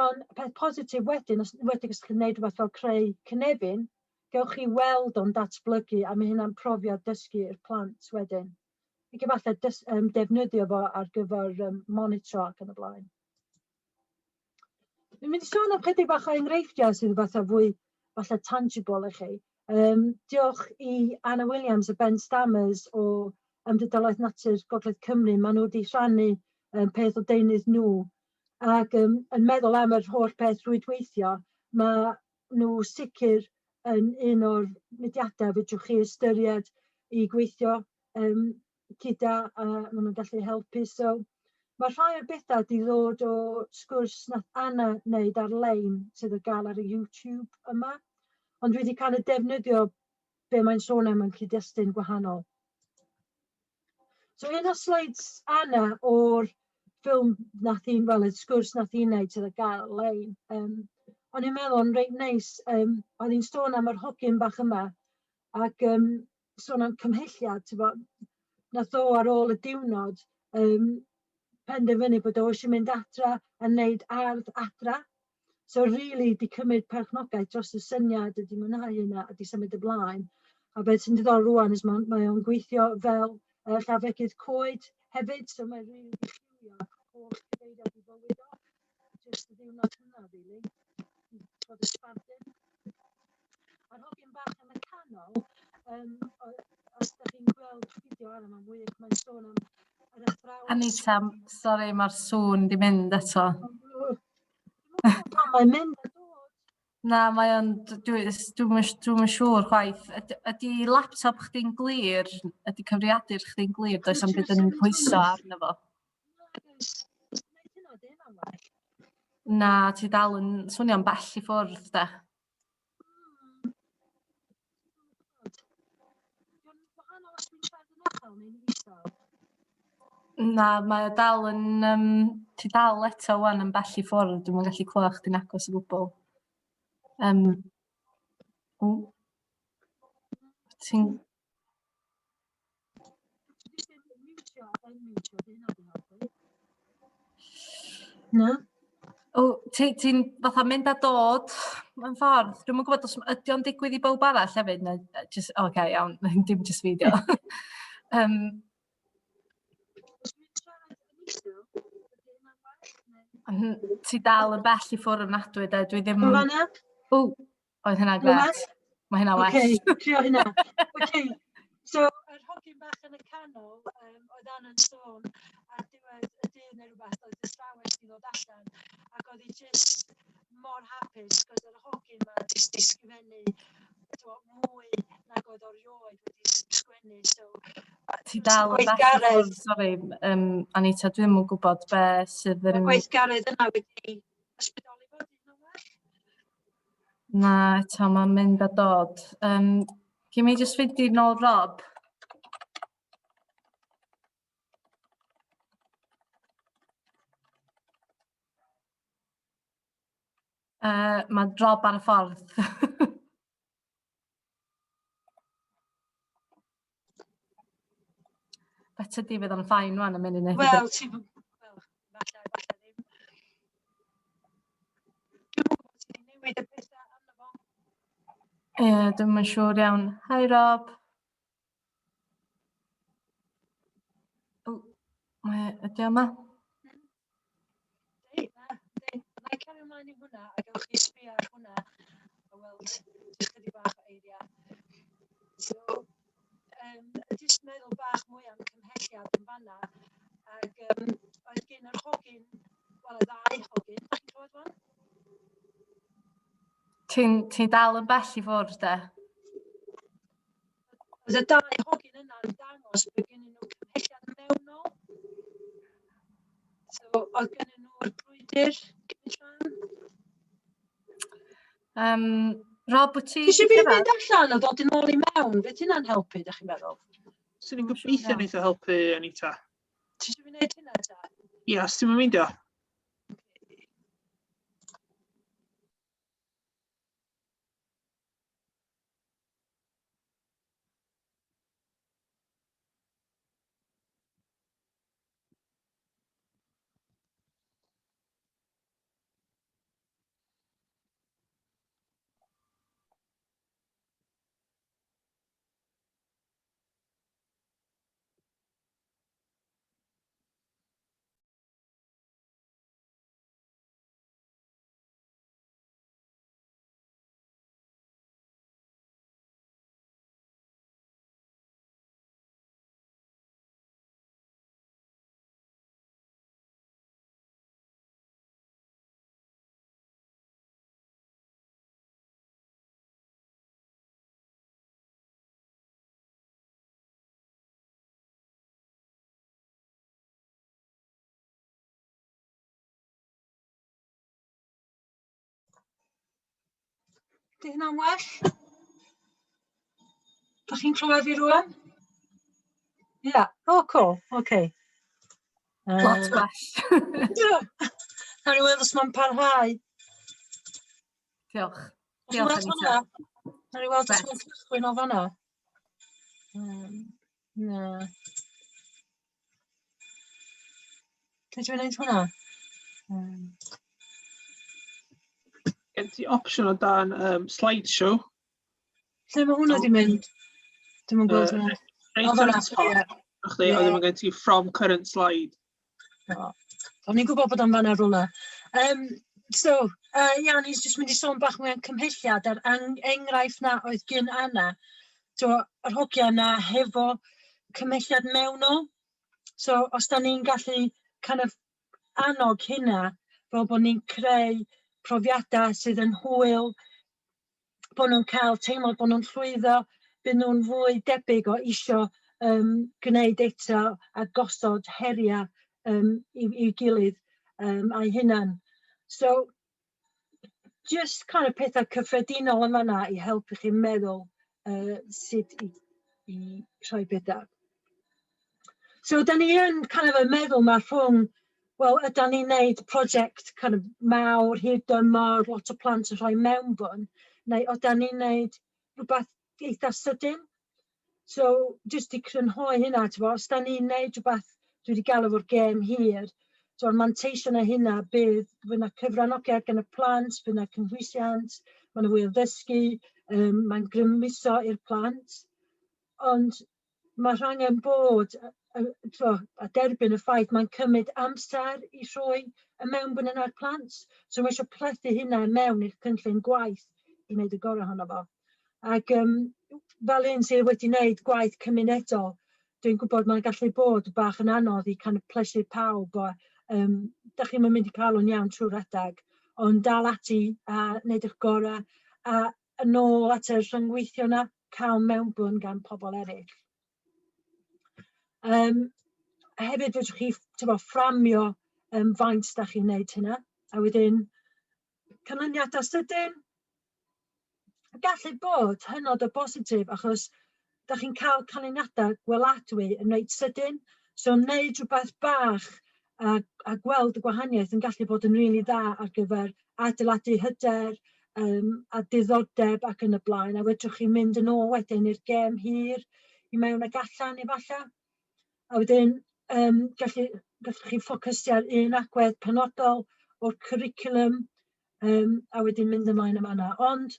Ond peth positif wedyn, os enwedig os chi'n gwneud rhywbeth fel creu cynefin, gewch chi weld o'n datblygu a mae hynna'n profiad dysgu i'r plant wedyn. Ac efallai dys, um, defnyddio fo ar gyfer um, monitro ac yn y blaen. Dwi'n mynd i sôn am chydig bach o enghreifftiau sydd fatha fwy falle tangible i chi. Um, diolch i Anna Williams a Ben Stammers o Ymddiriedolaeth Natur Gogledd Cymru. Maen nhw wedi rhannu um, peth o deunydd nhw ac um, yn meddwl am yr holl peth rhwydweithio, mae nhw sicr yn un o'r mudiadau fedrwch chi ystyried i gweithio um, gyda a maen nhw'n gallu helpu. So, mae rhai o'r bethau wedi ddod o sgwrs nath Anna wneud ar-lein sydd ar gael ar y YouTube yma. Ond dwi wedi cael y defnyddio be mae'n sôn am mewn cyd-destun gwahanol. So un o slides Anna o'r ffilm nath hi'n, wel, y sgwrs nath hi'n neud sydd ar gael ar-lein. Um, o'n i'n meddwl yn reit neis, um, oedd hi'n sôn am yr hogyn bach yma, ac um, sôn am cymhelliad, ti'n nath o ar ôl y diwrnod um, penderfynu bod o eisiau mynd adra a wneud ardd adra. So really di cymryd perchnogaeth dros y syniad, ydi mwynhau hynna a di symud ymlaen. A beth sy'n diddorol rwan is mae, mae o'n gweithio fel uh, llawfegydd coed hefyd, so mae'n really di lliwio holl gyfeiriad i fywyd o. Just y ddiwrnod hynna, really. Bod y sbardun. A'r hogyn bach yn y canol, um, os da chi'n gweld fideo arno, mae'n wych, mae'n sôn am yr athrawes. Anita, sori, mae'r sŵn di mynd eto. Pam mae'n mynd a dod? Na, mae o'n, dwi'n dwi, dwi siŵr chwaith. Ydy, ydy laptop chdi'n glir? Ydy cyfrifiadur chdi'n glir? Does am byd yn pwyso arno fo. Na, ti dal yn swnio'n bell i ffwrdd, de. Na, mae o dal yn... Um, ti dal eto wan yn bell i ffwrdd. Dwi'm yn gallu clywed chdi'n agos o gwbl. Um, o. Ti'n... Na? O, ti'n ti fatha mynd a dod mewn ffordd. Dwi'm yn gwybod os ydy o'n digwydd i bawb arall hefyd, neu just, oce, okay, iawn, dim just fi dio. um, ti dal yn bell i ffwrdd ofnadwy, de. Dwi ddim... O, Oedd hynna gret. Mae hynna well. Okay, trio hynna. Okay. So, yr hogyn bach yn y canol, um, oedd Anna'n sôn ar diwedd y dydd neu rhywbeth, oedd y strawes di ddod allan, ac oedd hi just mor hapus, cos yr hogyn ma jyst di sgrifennu mwy nag oedd o rioed wedi sgwennu. So, Ti dal yn bell i ffwrdd, sori, um, Anita, dwi'm yn gwybod be sydd yn... Gweithgaredd yna wedi ysbrydoli fo, di hynna'n well? Na, eto mae'n mynd a dod. Um, Gym i jyst fynd i nôl Rob? Mae Rob ar y ffordd. Better di fydd o'n fine rwan yn mynd i wneud. Wel, ti'n... Wel, falle, falle ddim. Dwi'n gwybod ti wedi newid y pethau arno fo. Ie, dwi'm yn siŵr iawn. Hi Rob. O, mae, ydy o yma? Yndi, na, yndi. Na i cario ymlaen i hwnna a gewch chi sbio ar hwnna a weld jyst chydig bach o eiriau. So, jyst meddwl bach mwy am cymhelliad yn fanna. Ac oedd gen yr hogyn, wel y ddau hogyn, da chi'n clywed wan? Ti'n ti dal yn bell i ffwrdd, de? Oedd y dau hogyn yna'n dangos bod gen nhw cymhelliad mewnol. So, oedd gen nhw'r brwydr cymryd rhan. Rob, wyt ti Ti eisiau fi cyrraedd? fynd allan a dod yn ôl i mewn? Fydd hynna'n helpu, da chi'n meddwl? Swn i'n gobeithio wneith o helpu, Anita. Ti eisiau fi wneud hynna ta? Ia, os ti'n meindio. Di hynna'n well? Da chi'n clywed fi rwan? Ia, yeah. O, oh, cool, oce. Okay. Lot well. Ie. Nawn ni weld os mae'n parhau. Diolch. Dach chi'n Diolch, weld Anita. hwnna? Nawn ni weld os Reit. mae'n cychwyn o fan'na. Na. Lle dwi'n gwneud hwnna? Gen ti opsiwn o dan slideshow. Lle mae hwnna di mynd? Dwi'm yn gweld hwnna. Reit O, ar fan'na, y top, ie. chdi, a Ie. wedyn mae gen ti from current slide. O, o'n i'n gwybod bod o'n fan'na rwla. So, ia, o'n i jyst mynd i sôn bach mwy am cymhelliad a'r enghraifft na oedd gyn Anna. So, yr hogia yna hefo cymhelliad mewnol. So, os da ni'n gallu kind of annog hynna, fel bod ni'n creu profiadau sydd yn hwyl, bod nhw'n cael teimlo bod nhw'n llwyddo, bydd nhw'n fwy debyg o isio gwneud eto a gosod heriau i'w gilydd a'i hunan. So, just kind of pethau cyffredinol yn fan'na i helpu chi meddwl sut i rhoi pethau. So, da ni yn kind of y meddwl ma rhwng, wel, ydan ni'n neud prosiect kind of mawr, hir dymor, lot o plant yn rhoi mewnbwn, neu ydan ni'n neud rhywbeth eitha sydyn? So, jyst i crynhoi hynna, t'bo, os da ni'n neud rhywbeth dwi wedi galw fo'r gêm hir, so'r manteision o hynna bydd fydd 'na cyfranogiad gan y plant, fydd 'na cynhwysiant, ma' 'na fwy o ddysgu, mae'n grymuso i'r plant, ond mae rhangen bod t'bo, a derbyn y ffaith mae'n cymryd amser i rhoi y mewnbwn yna i'r plant. So mae eisiau plethu hynna mewn i'r cynllun gwaith i wneud y gorau ohono fo. Ac fel un sydd wedi wneud gwaith cymunedol, dwi'n gwybod mae'n gallu bod bach yn anodd i kind of plesu pawb, a dach chi'm yn mynd i cael o'n iawn trwy'r adeg, ond dal ati a wneud eich gorau, a yn ôl at y rhyngweithio yna, cael mewnbwn gan pobl eraill. A hefyd fedrwch chi, t'bo, fframio faint dach chi'n wneud hynna, a wedyn canlyniadau sydyn, gallu bod hynod o bositif, achos dach chi'n cael canlyniadau gweladwy yn reit sydyn. So wneud rhywbeth bach A gweld y gwahaniaeth yn gallu bod yn rili dda ar gyfer adeiladu hyder a diddordeb ac yn y blaen. A fedrwch chi mynd yn ôl wedyn i'r gêm hir i mewn ag allan efallai. A wedyn gallwch chi ffocysu ar un agwedd penodol o'r cwricwlwm a wedyn mynd ymlaen am fan'na. Ond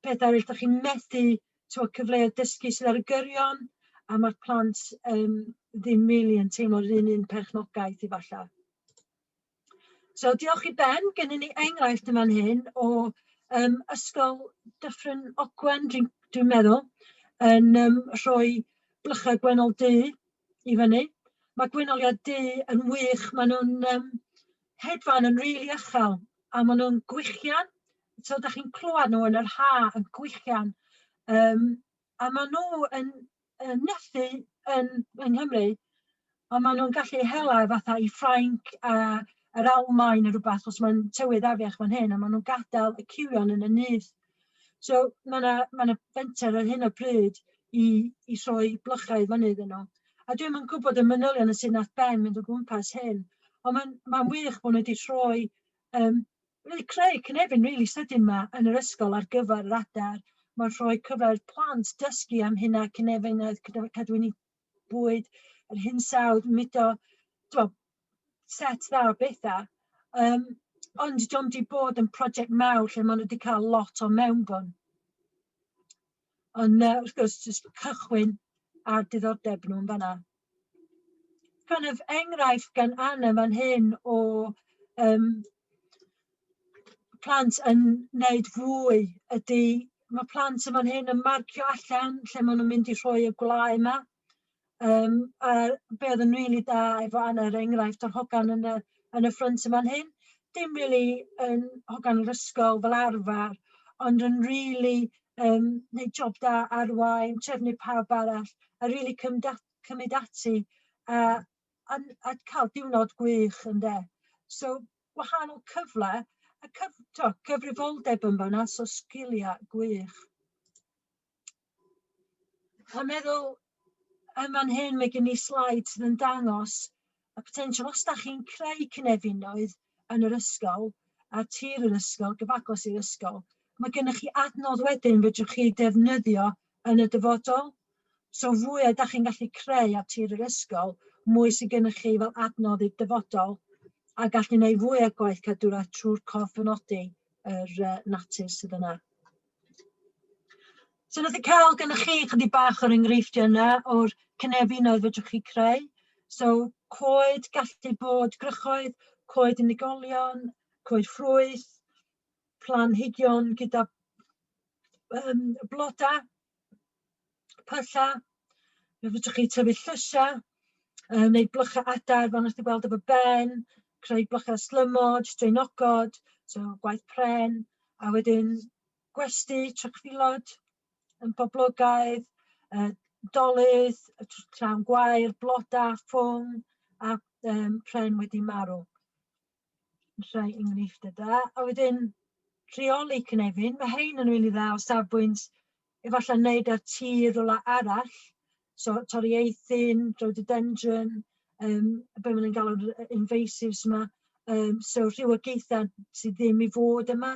peth arall, dach chi'n methu, t'mod, cyfleoedd dysgu sydd ar y gyrion, a ma'r plant ddim rili yn teimlo'r un perchnogaeth efallai. So diolch i Ben, gennyn ni enghraifft yn fan hyn o Ysgol Dyffryn Ogwen, dwi'n dwi meddwl, yn rhoi blychau gwennol du i fyny. Mae gwenoliad du yn wych, maen nhw'n hedfan yn rili uchel a maen nhw'n gwichian. So dach chi'n clywed nhw yn yr ha yn gwichian. A maen nhw yn nythu yng Nghymru, ond maen nhw'n gallu hela fatha i Ffrainc a yr Almaen neu rhywbeth os mae'n tywydd afiach fan hyn, a maen nhw'n gadael y cywion yn y nyth. So mae 'na ma 'na fenter ar hyn o bryd i rhoi blychau i fyny iddyn nhw. A dwi'm yn gwybod y manylion yn sut nath Ben mynd o gwmpas hyn, ond mae'n ma wych bod nhw wedi rhoi wedi creu cynefin rili sydyn 'ma yn yr ysgol ar gyfer yr adar. Mae'n rhoi cyfle i'r plant dysgu am hynna, cynefinoedd, cadwyni bwyd, yr hinsawdd, mudo, t'mo', set dda o bethau. Ond dio'm 'di bod yn prosiect mawr lle maen nhw wedi cael lot o mewnbwn. Ond wrth gwrs, jyst cychwyn ar diddordeb nhw yn fan'na. Kind of enghraifft gan Anna fan hyn o plant yn wneud fwy ydy, mae plant yn fan hyn yn marcio allan lle maen nhw'n mynd i rhoi y gwlâu yma. A be oedd yn rili da efo Anna, er enghraifft, o'r hogan yn y ffrynt yn fan hyn, dim rili yn hogan yr ysgol fel arfer, ond yn rili neud job da arwain, trefnu pawb arall, a rili cymryd ati a cael diwrnod gwych, ynde. So gwahanol cyfle a t'mo, cyfrifoldeb yn fan'na, so sgiliau gwych. A meddwl, yn fan hyn mae gen i sleid sydd yn dangos y potensial os da chi'n creu cynefinoedd yn yr ysgol, a tir yr ysgol, gyfagos i'r ysgol, mae gennych chi adnodd wedyn fedrwch chi defnyddio yn y dyfodol. So fwyaf da chi'n gallu creu ar tir yr ysgol, mwy sydd gennych chi fel adnodd i'r dyfodol, a gallu gwneud fwy o gwaith cadwraeth trwy'r cofnodi yr natur sydd yna. So nath i cael gennych chi chydig bach o'r enghreifftiau yna o'r cynefinoedd fedrwch chi creu. So coed gallu bod grychoedd, coed unigolion, coed ffrwyth, planhigion gyda bloda, pyllau. Fe fedrwch chi tyfu llysiau, neu blychau adar, fel wnaeth chi weld efo Ben, creu blychau slymod, draenogod, so gwaith pren, a wedyn gwesty, trychfilod yn boblogaidd, dolydd, llawn gwair, bloda, ffwng, a pren wedi marw. Rhai enghreifftiau da. A wedyn rheoli cynefin, mae hein yn rili dda o safbwynt efallai wneud ar tir rywle arall, so torri eithin, rhododendron, be maen nhw'n galw'r invasives yma, so rhywogaethau sydd ddim i fod yma.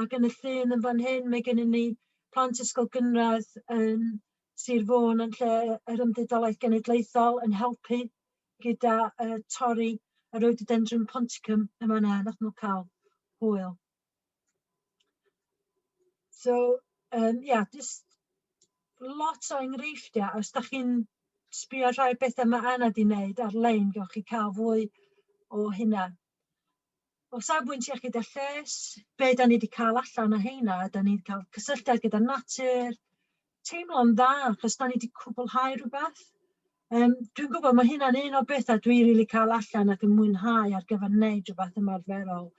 Ac yn y llun yn fan hyn, mae gennym ni plant ysgol gynradd yn Sir Fôn yn lle yr Ymddiriedolaeth Genedlaethol yn helpu gyda torri y rhododendron ponticum yma yna, nath nhw cael hwyl. So, yeah, just lot o enghreifftiau. Os da chi'n sbio ar rhai bethau mae Anna di wneud ar-lein, gewch chi cael fwy o hynna. O safbwynt iechyd a lles, be da ni wedi cael allan o heina, da ni wedi cael cysylltiad gyda natur, teimlo'n dda, achos da ni wedi cwblhau rhywbeth. Dwi'n gwybod mae hynna'n un o'r bethau dwi'n rili cael allan ac yn mwynhau ar gyfer wneud rhywbeth ymarferol.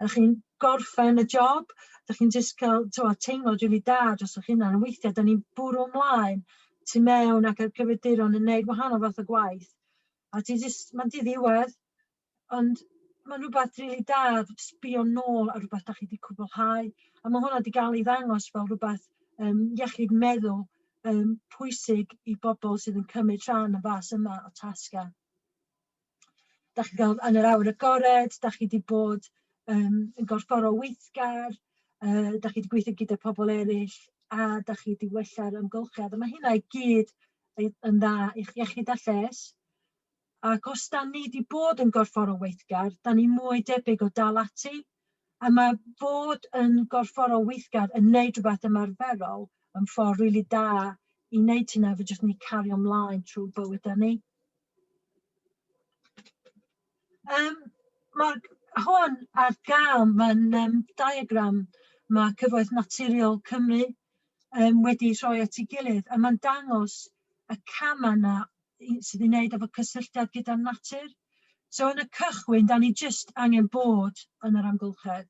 A chi'n gorffen y job, da chi'n just cael, t'mo', teimlo rili da dros eich hunan. Weithiau da ni'n bwrw ymlaen tu mewn ac ar cyfrifiaduron yn wneud wahanol fath o gwaith. A ti just, mae'n diddiwedd, ond mae'n rhywbeth rili da, sbio nôl ar rhywbeth da chi wedi cwblhau. A mae hwnna wedi cael ei ddangos fel rhywbeth iechyd meddwl pwysig i bobl sydd yn cymryd rhan y fas yma o tasgau. Da chi gael yn yr awyr agored, da chi wedi bod yn gorfforol weithgar, da chi wedi gweithio gyda pobl eraill, a da chi wedi wella'r amgylchedd. A mae hynna i gyd yn dda i'ch iechyd a lles. Ac os da ni wedi bod yn gorfforol weithgar, da ni mwy debyg o dal ati. A mae bod yn gorfforol weithgar yn neud rhywbeth ymarferol yn ffordd rili da i wneud hynna, fedrwch ni cario ymlaen trwy bywyd ni. Mae hwn ar gael, mae'n diagram mae Cyfoeth Naturiol Cymru wedi rhoi at ei gilydd, a mae'n dangos y camau yna sydd i wneud efo cysylltiad gyda natur. So yn y cychwyn, da ni jyst angen bod yn yr amgylchedd.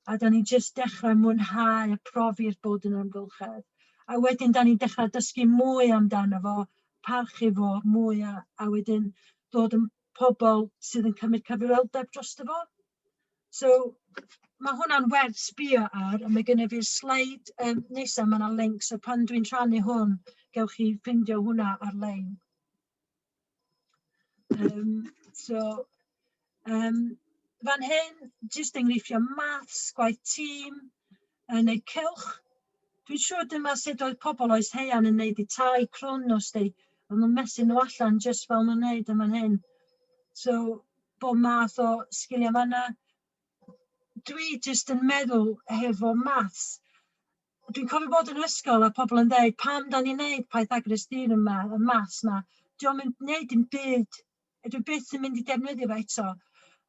A da ni jyst dechrau mwynhau a profi'r bod yn yr amgylchedd. A wedyn da ni'n dechrau dysgu mwy amdano fo, parchu fo mwy a wedyn dod yn pobl sydd yn cymryd cyfrifoldeb drosto fo. So mae hwnna'n werth sbio ar, a mae gennyf fi'r sleid nesaf, mae yna link, so pan dwi'n rhannu hwn, gewch chi ffindio hwnna ar-lein. So, fan hyn, jyst enghreifftiau maths, gwaith tîm, neu cylch. Dwi'n siŵr dyma sut oedd pobl oes haearn yn neud eu tai crwn os di. Oedden nhw'n mesur nhw allan jyst fel nhw'n neud yn fan hyn. So, bob math o sgiliau fanna. Dwi jyst yn meddwl hefo maths, dwi'n cofio bod yn ysgol a pobl yn dweud, "Pam da ni'n neud Pythagoras theorem 'ma, y maths 'ma? Dio'm yn neud dim byd, dwi byth yn mynd i defnyddio fo eto."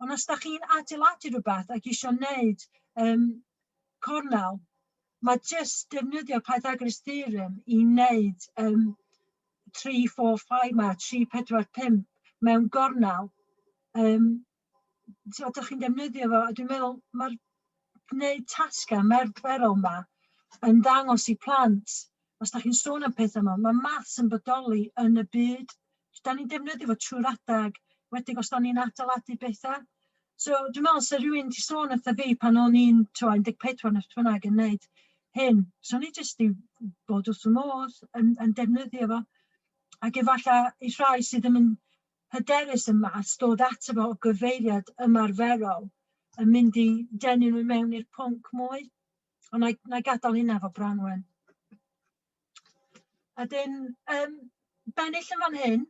Ond os da chi'n adeiladu rhywbeth ac isio neud cornel, mae jyst defnyddio Pythagoras theorem i wneud 3, 4, 5 ma, 3, 4, 5 mewn gornel, so ydych chi'n defnyddio fo, a dwi'n meddwl mae'r gwneud tasgau ymarferol 'ma yn dangos i plant, os da chi'n sôn am pethau yma, mae maths yn bodoli yn y byd. Da ni'n defnyddio fo trwy'r adag, wedyn os da ni'n adeiladu bethau. So dwi'n meddwl sa rhywun 'di sôn wrtha fi pan o'n i'n 14 neu beth bynnag yn neud hyn, so o'n i jyst 'di bod wrth fy modd yn defnyddio fo. Ac efallai i rhai sydd ddim yn hyderus yn maths, dod ato fo o gyfeiriad ymarferol yn mynd i denu nhw mewn i'r pwnc mwy. Ond na i gadael hynna efo Branwen. A dyn, bennill yn fan hyn,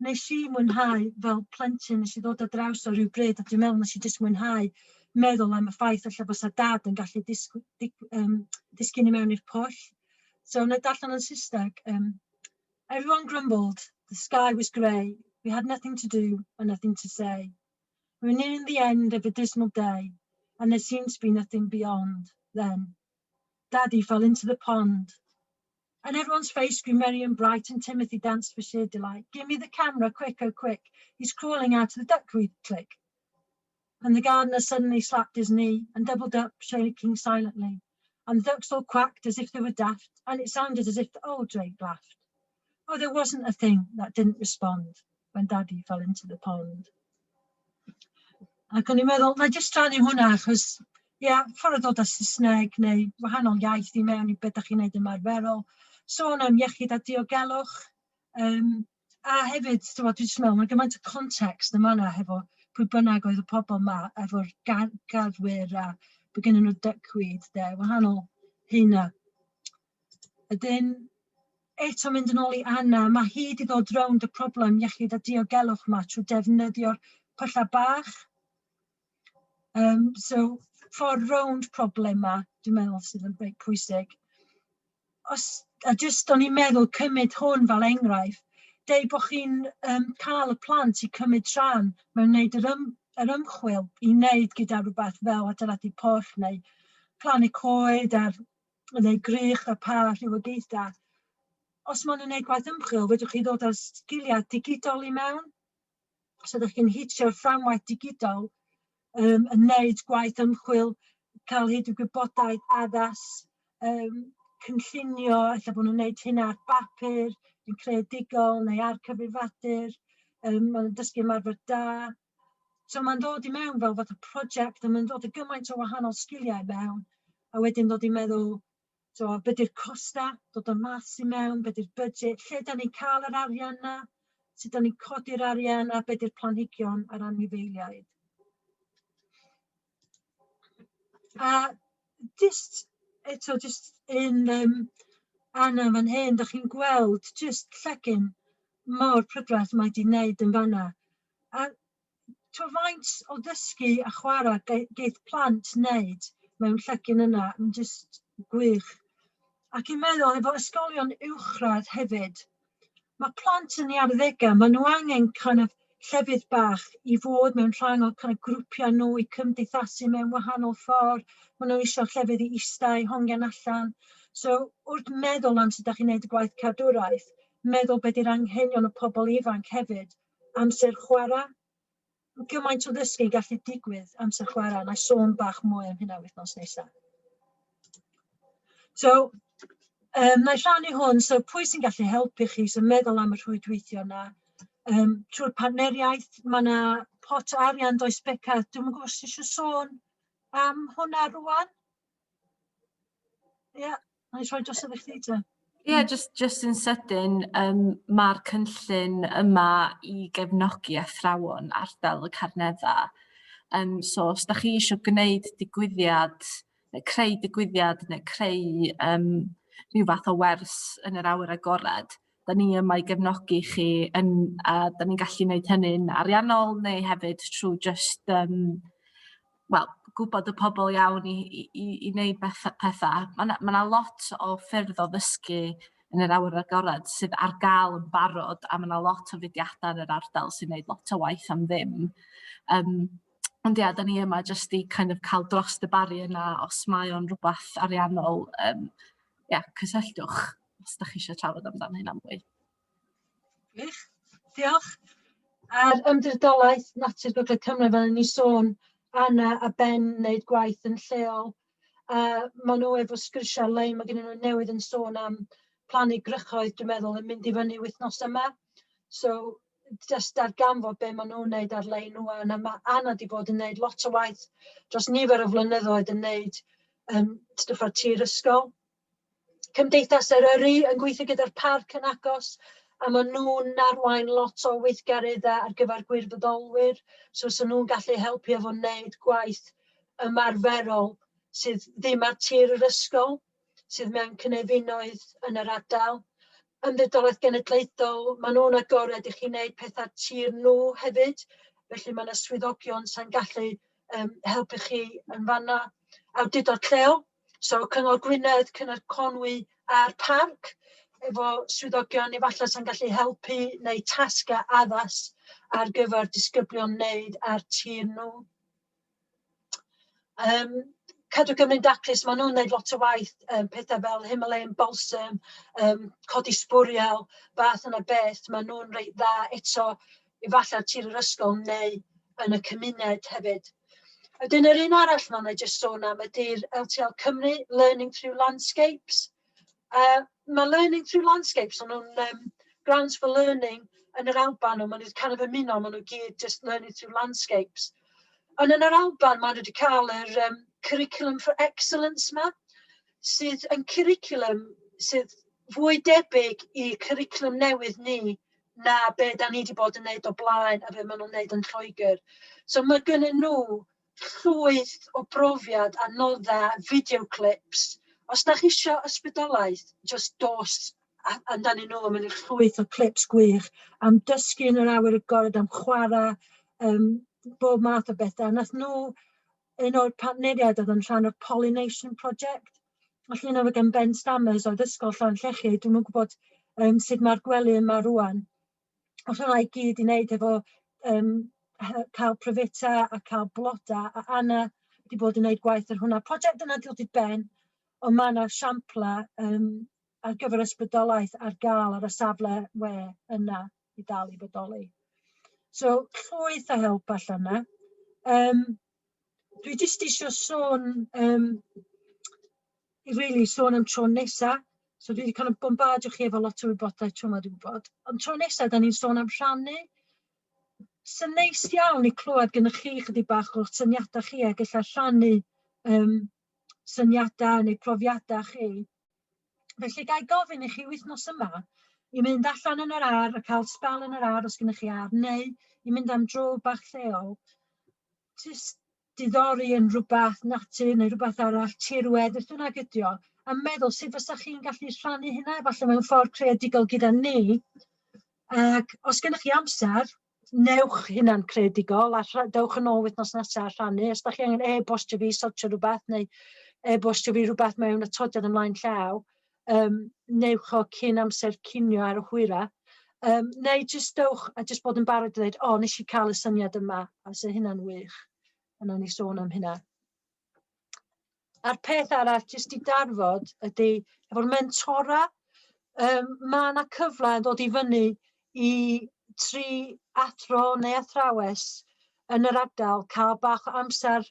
nes i mwynhau fel plentyn, nes i ddod ar draws o ryw bryd, a dwi'n meddwl nes i jyst mwynhau meddwl am y ffaith ella fysa Dad yn gallu disgyn i mewn i'r pwll. So, wna i darllen yn Saesneg. "Everyone grumbled, the sky was grey, we had nothing to do and nothing to say. We were nearing the end of a dismal day, and there seemed to be nothing beyond. Then, Daddy fell into the pond. And everyone's face grew merry and bright, and Timothy danced for sheer delight. 'Give me the camera, quick, oh quick. He's crawling out of the duckweed, click.' And the gardener suddenly slapped his knee and doubled up, shaking silently. And the ducks all quacked as if they were daft, and it sounded as if the old drake laughed. Oh, there wasn't a thing that didn't respond when Daddy fell into the pond." Ac o'n i'n meddwl, na i jyst rhannu hwnna, achos, ie, yeah, ffordd o ddod â Saesneg neu wahanol iaith i mewn i beth ydych chi'n neud ymarferol. Sôn am iechyd a diogelwch. A hefyd, dwi'n jyst meddwl, mae gymaint o context yma yna hefo pwy bynnag oedd y pobl yma, efo'r garddwyr a bod gen nhw duckweed, de, wahanol heina. Ydyn, eto mynd yn ôl i Anna, mae hi wedi ddod rownd y problem iechyd a diogelwch yma trwy defnyddio'r pyllau bach. So, ffordd rownd problemau, dwi'n meddwl sydd yn reit pwysig. A jyst o'n i'n meddwl cymryd hwn fel enghraifft, deud bod chi'n cael y plant i cymryd rhan mewn wneud yr ymchwil i wneud gyda rhywbeth fel adeiladu pwll neu plannu coed ar, neu grych a pa rhywogaethau. Os maen nhw'n gwneud gwaith ymchwil, fedrwch chi ddod â'r sgiliau digidol i mewn. So ydych chi'n hitio'r fframwaith digidol yn wneud gwaith ymchwil, cael hyd i gwybodaeth addas, cynllunio, ella bod nhw'n gwneud hynna ar bapur, yn creadigol neu ar cyfrifiadur, maen nhw'n dysgu ymarfer da. So mae'n dod i mewn fel fath o prosiect a mae'n dod â gymaint o wahanol sgiliau i mewn, a wedyn dod i meddwl, so, be di'r costa, dod o'r maths i mewn, be di'r budget, lle da ni'n cael yr arian na. sut da ni'n codi'r arian a be di'r planhigion a'r anifeiliaid. A jyst eto, jyst un Anna fan hyn, da chi'n gweld jyst llegyn mor prydferth mae 'di wneud yn fanna. A t'wo' faint o ddysgu a chwarae geith plant wneud mewn llegyn yna, yn jyst gwych. Ac i'n meddwl efo ysgolion uwchradd hefyd, mae plant yn eu arddegau, maen nhw angen kind of llefydd bach i fod mewn rhan o kind of grwpiau nhw, i cymdeithasu mewn wahanol ffordd. Maen nhw eisiau llefydd i eistedd, i hongian allan. So wrth meddwl am sut dach chi'n neud y gwaith cadwraeth, meddwl be di'r anghenion y pobl ifanc hefyd, amser chwarae. Gymaint o ddysgu yn gallu digwydd amser chwarae. Na i sôn bach mwy am hynna wythnos nesaf. So, na i rhannu hwn, so pwy sy'n gallu helpu chi, so meddwl am y rhwydweithio yna. Trwy'r partneriaeth, mae yna pot o arian does Beca, dwi'm yn gwybod os ti eisiau sôn am hwnna rwan? Ie, yeah, na i rhoi drosodd i chdi te. Ie, yeah, just yn sydyn, mae'r cynllun yma i gefnogi athrawon ardal y Carneddau. So os da chi eisiau gwneud digwyddiad, neu creu digwyddiad, neu creu rhyw fath o wers yn yr awyr agored, da ni yma i gefnogi chi, a da ni'n gallu gwneud hynny'n ariannol neu hefyd trwy just, wel, gwybod y pobl iawn i wneud pethau. Mae 'na lot o ffyrdd o ddysgu yn yr awyr agored sydd ar gael yn barod, a mae 'na lot o fudiadau yn yr ardal sy'n gwneud lot o waith am ddim. Ond ia, da ni yma jyst i kind of cael dros y barrier yna os mae o'n rhywbeth ariannol. Ia, cysylltwch os da chi eisiau trafod amdano hynna mwy. Gwych, diolch. A'r Ymddiriedolaeth Natur Gogledd Cymru, fel o'n i sôn, Anna a Ben wneud gwaith yn lleol. A maen nhw efo sgyrsiau ar-lein, mae gen nhw newydd yn sôn am plannu gwrychoedd, dwi'n meddwl, yn mynd i fyny wythnos yma. So, jyst darganfod be maen nhw'n wneud ar-lein rŵan. A mae Anna wedi bod yn wneud lot o waith dros nifer o flynyddoedd yn wneud stwff ar tir ysgol. Cymdeithas Eryri yn gweithio gyda'r parc yn agos, a maen nhw'n arwain lot o weithgareddau ar gyfer gwirfoddolwyr, so so nhw'n gallu helpu efo wneud gwaith ymarferol sydd ddim ar tir yr ysgol, sydd mewn cynefinoedd yn yr ardal. Ymddiriedolaeth Genedlaethol, maen nhw'n agored i chi wneud pethau tir nhw hefyd, felly mae yna swyddogion sy'n gallu helpu chi yn fanna. Awdurdod lleol, so Cyngor Gwynedd, Cyngor Conwy a'r parc, efo swyddogion efallai sy'n gallu helpu neu tasgau addas ar gyfer disgyblion wneud ar tir nhw. Cadw Gymru'n Daclus, maen nhw'n gwneud lot o waith, pethau fel Himalayan Balsam, codi sbwriel, fath yna beth, maen nhw'n reit dda eto efallai ar tir yr ysgol neu yn y cymuned hefyd. Wedyn yr un arall ma' 'na jyst sôn am ydy'r LTL Cymru, Learning Through Landscapes. Mae Learning Through Landscapes, o'n nhw'n Grounds for Learning yn yr Alban, ond maen nhw wedi kind of ymuno, maen nhw gyd just Learning Through Landscapes. Ond yn yr Alban, maen nhw wedi cael yr Curriculum for Excellence 'ma, sydd yn curriculum sydd fwy debyg i curriculum newydd ni na be da ni wedi bod yn neud o blaen a be maen nhw'n neud yn Lloegr. So mae gennyn nhw llwyth o brofiad a nodda, video clips. Os da chi isio ysbrydoliaeth, just dos amdanyn nhw, mae nhw llwyth o clips gwych am dysgu yn yr awyr agored, am chwarae, bob math o bethau. Nath nhw, un o'r partneriaid oedd yn rhan o'r Pollination Project, felly un o'r gan Ben Stammers oedd Ysgol Llanllechid, dwi'm yn gwybod sut mae'r gwely yma rŵan. Oedd hwnna i gyd i wneud efo cael pryfeta a cael bloda, a Anna wedi bod yn wneud gwaith ar hwnna. Prosiect yna dod i ben, ond mae yna siampla ar gyfer ysbrydoliaeth ar gael ar y safle we yna i dal i bodoli. So, llwyth o help allan yna. Dwi jyst isio sôn, i really sôn am tro nesa. So dwi wedi kind of bombardio chi efo lot o wybodaeth tro yma, dwi'n gwybod. Ond tro nesa, da ni'n sôn am rhannu. Sy'n neis iawn i clywed gennych chi chydig bach o'ch syniadau chi ac ella rhannu syniadau neu profiadau chi. Felly, ga i gofyn i chi wythnos yma, i mynd allan yn yr ardd a cael sbel yn yr ardd os gennych chi ardd, neu i mynd am dro bach lleol, jyst diddori yn rhywbeth natur neu rhywbeth arall, tirwedd, beth bynnag ydi o, a meddwl sut fysa chi'n gallu rhannu hynna, efallai mewn ffordd creadigol gyda ni. Ac os gennych chi amser, newch hynna'n creadigol a dewch yn ôl wythnos nesaf a rhannu. Os da chi angen e-bostio fi, sortio rhywbeth, neu e-bostio fi rhywbeth mewn atodiad ymlaen llaw, newch o cyn amser cinio ar y hwyra. Neu jyst dewch a jyst bod yn barod i ddweud, "O, nes i cael y syniad yma," a fysa hynna'n wych. A nawn ni sôn am hynna. A'r peth arall, jyst i darfod, ydy efo'r mentora, mae yna cyfle yn dod i fyny i tri athro neu athrawes yn yr ardal cael bach o amser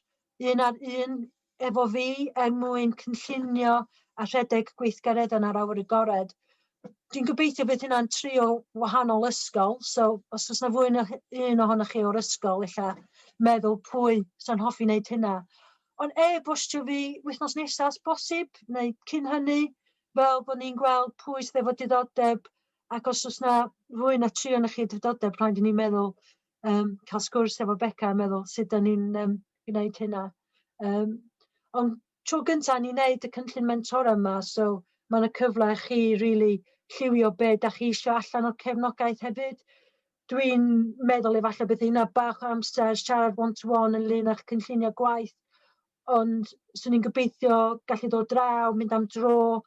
un ar un efo fi er mwyn cynllunio a rhedeg gweithgareddau yn yr awyr agored. Dwi'n gobeithio bydd hynna'n trio wahanol ysgol, so os oes 'na fwy na un ohonoch chi o'r ysgol, ella meddwl pwy sy'n hoffi wneud hynna. Ond e-bostio fi wythnos nesaf os bosib, neu cyn hynny, fel bod ni'n gweld pwy sydd efo diddordeb, ac os oes 'na fwy na tri ohonoch chi diddordeb, rhaid i ni meddwl, cael sgwrs efo Beca a meddwl sut dan ni'n gwneud hynna. Ond tro gyntaf ni'n neud y cynllun mentora yma, so mae yna cyfle i chi really lliwio be da chi isio allan o'r cefnogaeth hefyd. Dwi'n meddwl efallai bydd hynna bach o amser siarad one-to-one ynglyn â'ch cynllunio gwaith, ond 'swn i'n gobeithio gallu dod draw, mynd am dro,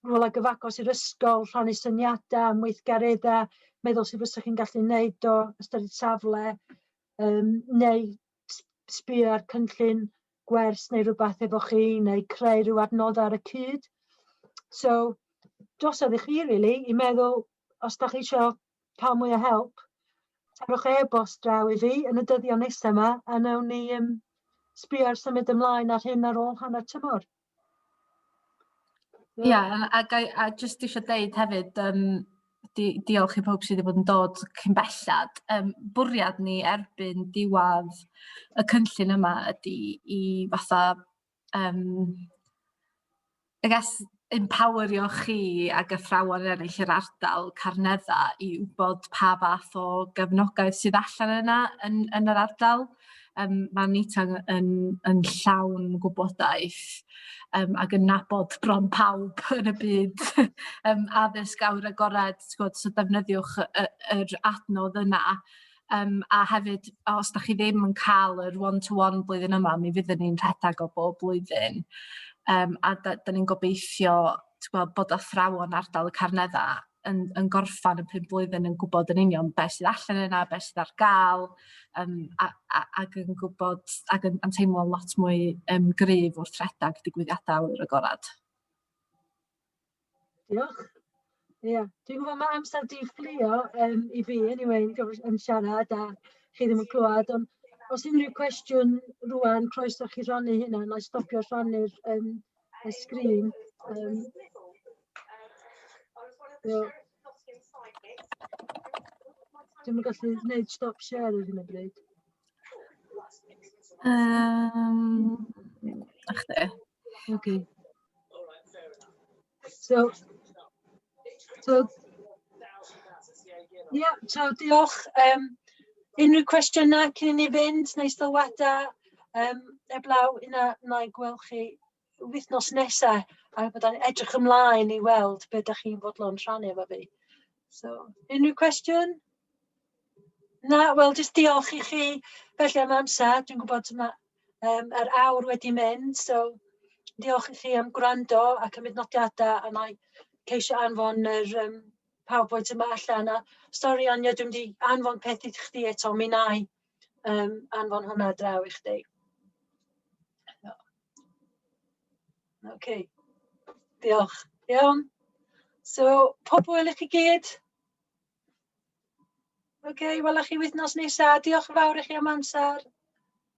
rhywle gyfagos i'r ysgol, rhannu syniadau am weithgareddau, meddwl sut fysech chi'n gallu wneud o, ystyried safle, neu sbio ar cynllun gwers neu rhywbeth efo chi, neu creu rhyw adnoddau ar y cyd. So, drosodd i chi, really, i meddwl, os da chi eisiau cael mwy o help, tarwch e-bost draw i fi yn y dyddiau nesaf yma, a nawn ni sbio ar symud ymlaen ar hyn ar ôl hanner tymor. Ia, yeah, a jyst eisiau deud hefyd, diolch i pawb sydd wedi bod yn dod cyn bellad. Bwriad ni erbyn diwedd y cynllun yma ydy i fatha, I guess, empowerio chi ag athrawon eraill yr ardal Carnedda i wybod pa fath o gefnogaeth sydd allan yna yn yr ardal. Mae Anita yn llawn gwybodaeth ac yn nabod bron pawb yn y byd addysg awyr agored, ti'n gwbod, so defnyddiwch yr adnodd yna. A hefyd, os da chi ddim yn cael yr one-to-one blwyddyn yma, mi fyddwn ni'n rhedeg o bob blwyddyn. A da ni'n gobeithio, ti'n gwbod, bod athrawon ardal y Carnedda yn gorffan y 5 blwyddyn yn gwybod yn union beth sydd allan yna, beth sydd ar gael, ac yn gwybod ac yn teimlo lot mwy gryf wrth rhedeg digwyddiadau awyr agored. Diolch. Ie, yeah. Dwi'n gwybod mae amser di fflio i fi, anyway, yn siarad a chi ddim yn clywed, ond os unrhyw cwestiwn rwan, croeso chi rannu hynna, na i stopio rhannu'r y sgrin. So, dwi'm yn gallu gwneud stop share ar hyn o bryd. Ach chdi. Okay. So, yeah, so diolch. Unrhyw cwestiynau cyn i ni fynd neu sylwadau? Eblaw, yna na i gweld chi wythnos nesaf a byddai'n edrych ymlaen i weld be ydych chi'n fodlon rhannu efo fi. So, unrhyw cwestiwn? Na, wel, jyst diolch i chi felly am amser. Dwi'n gwybod mae yr awr wedi mynd, so diolch i chi am gwrando a cymryd nodiadau, a na i ceisio anfon yr PowerPoint yma allan. A sori Anya, dwi'n mynd i anfon peth i chdi eto, mi na i anfon hwnna draw i chdi. OK, diolch. Iawn. So, pob hwyl i chi gyd. OK, wela chi wythnos nesaf. Diolch yn fawr i chi am amser.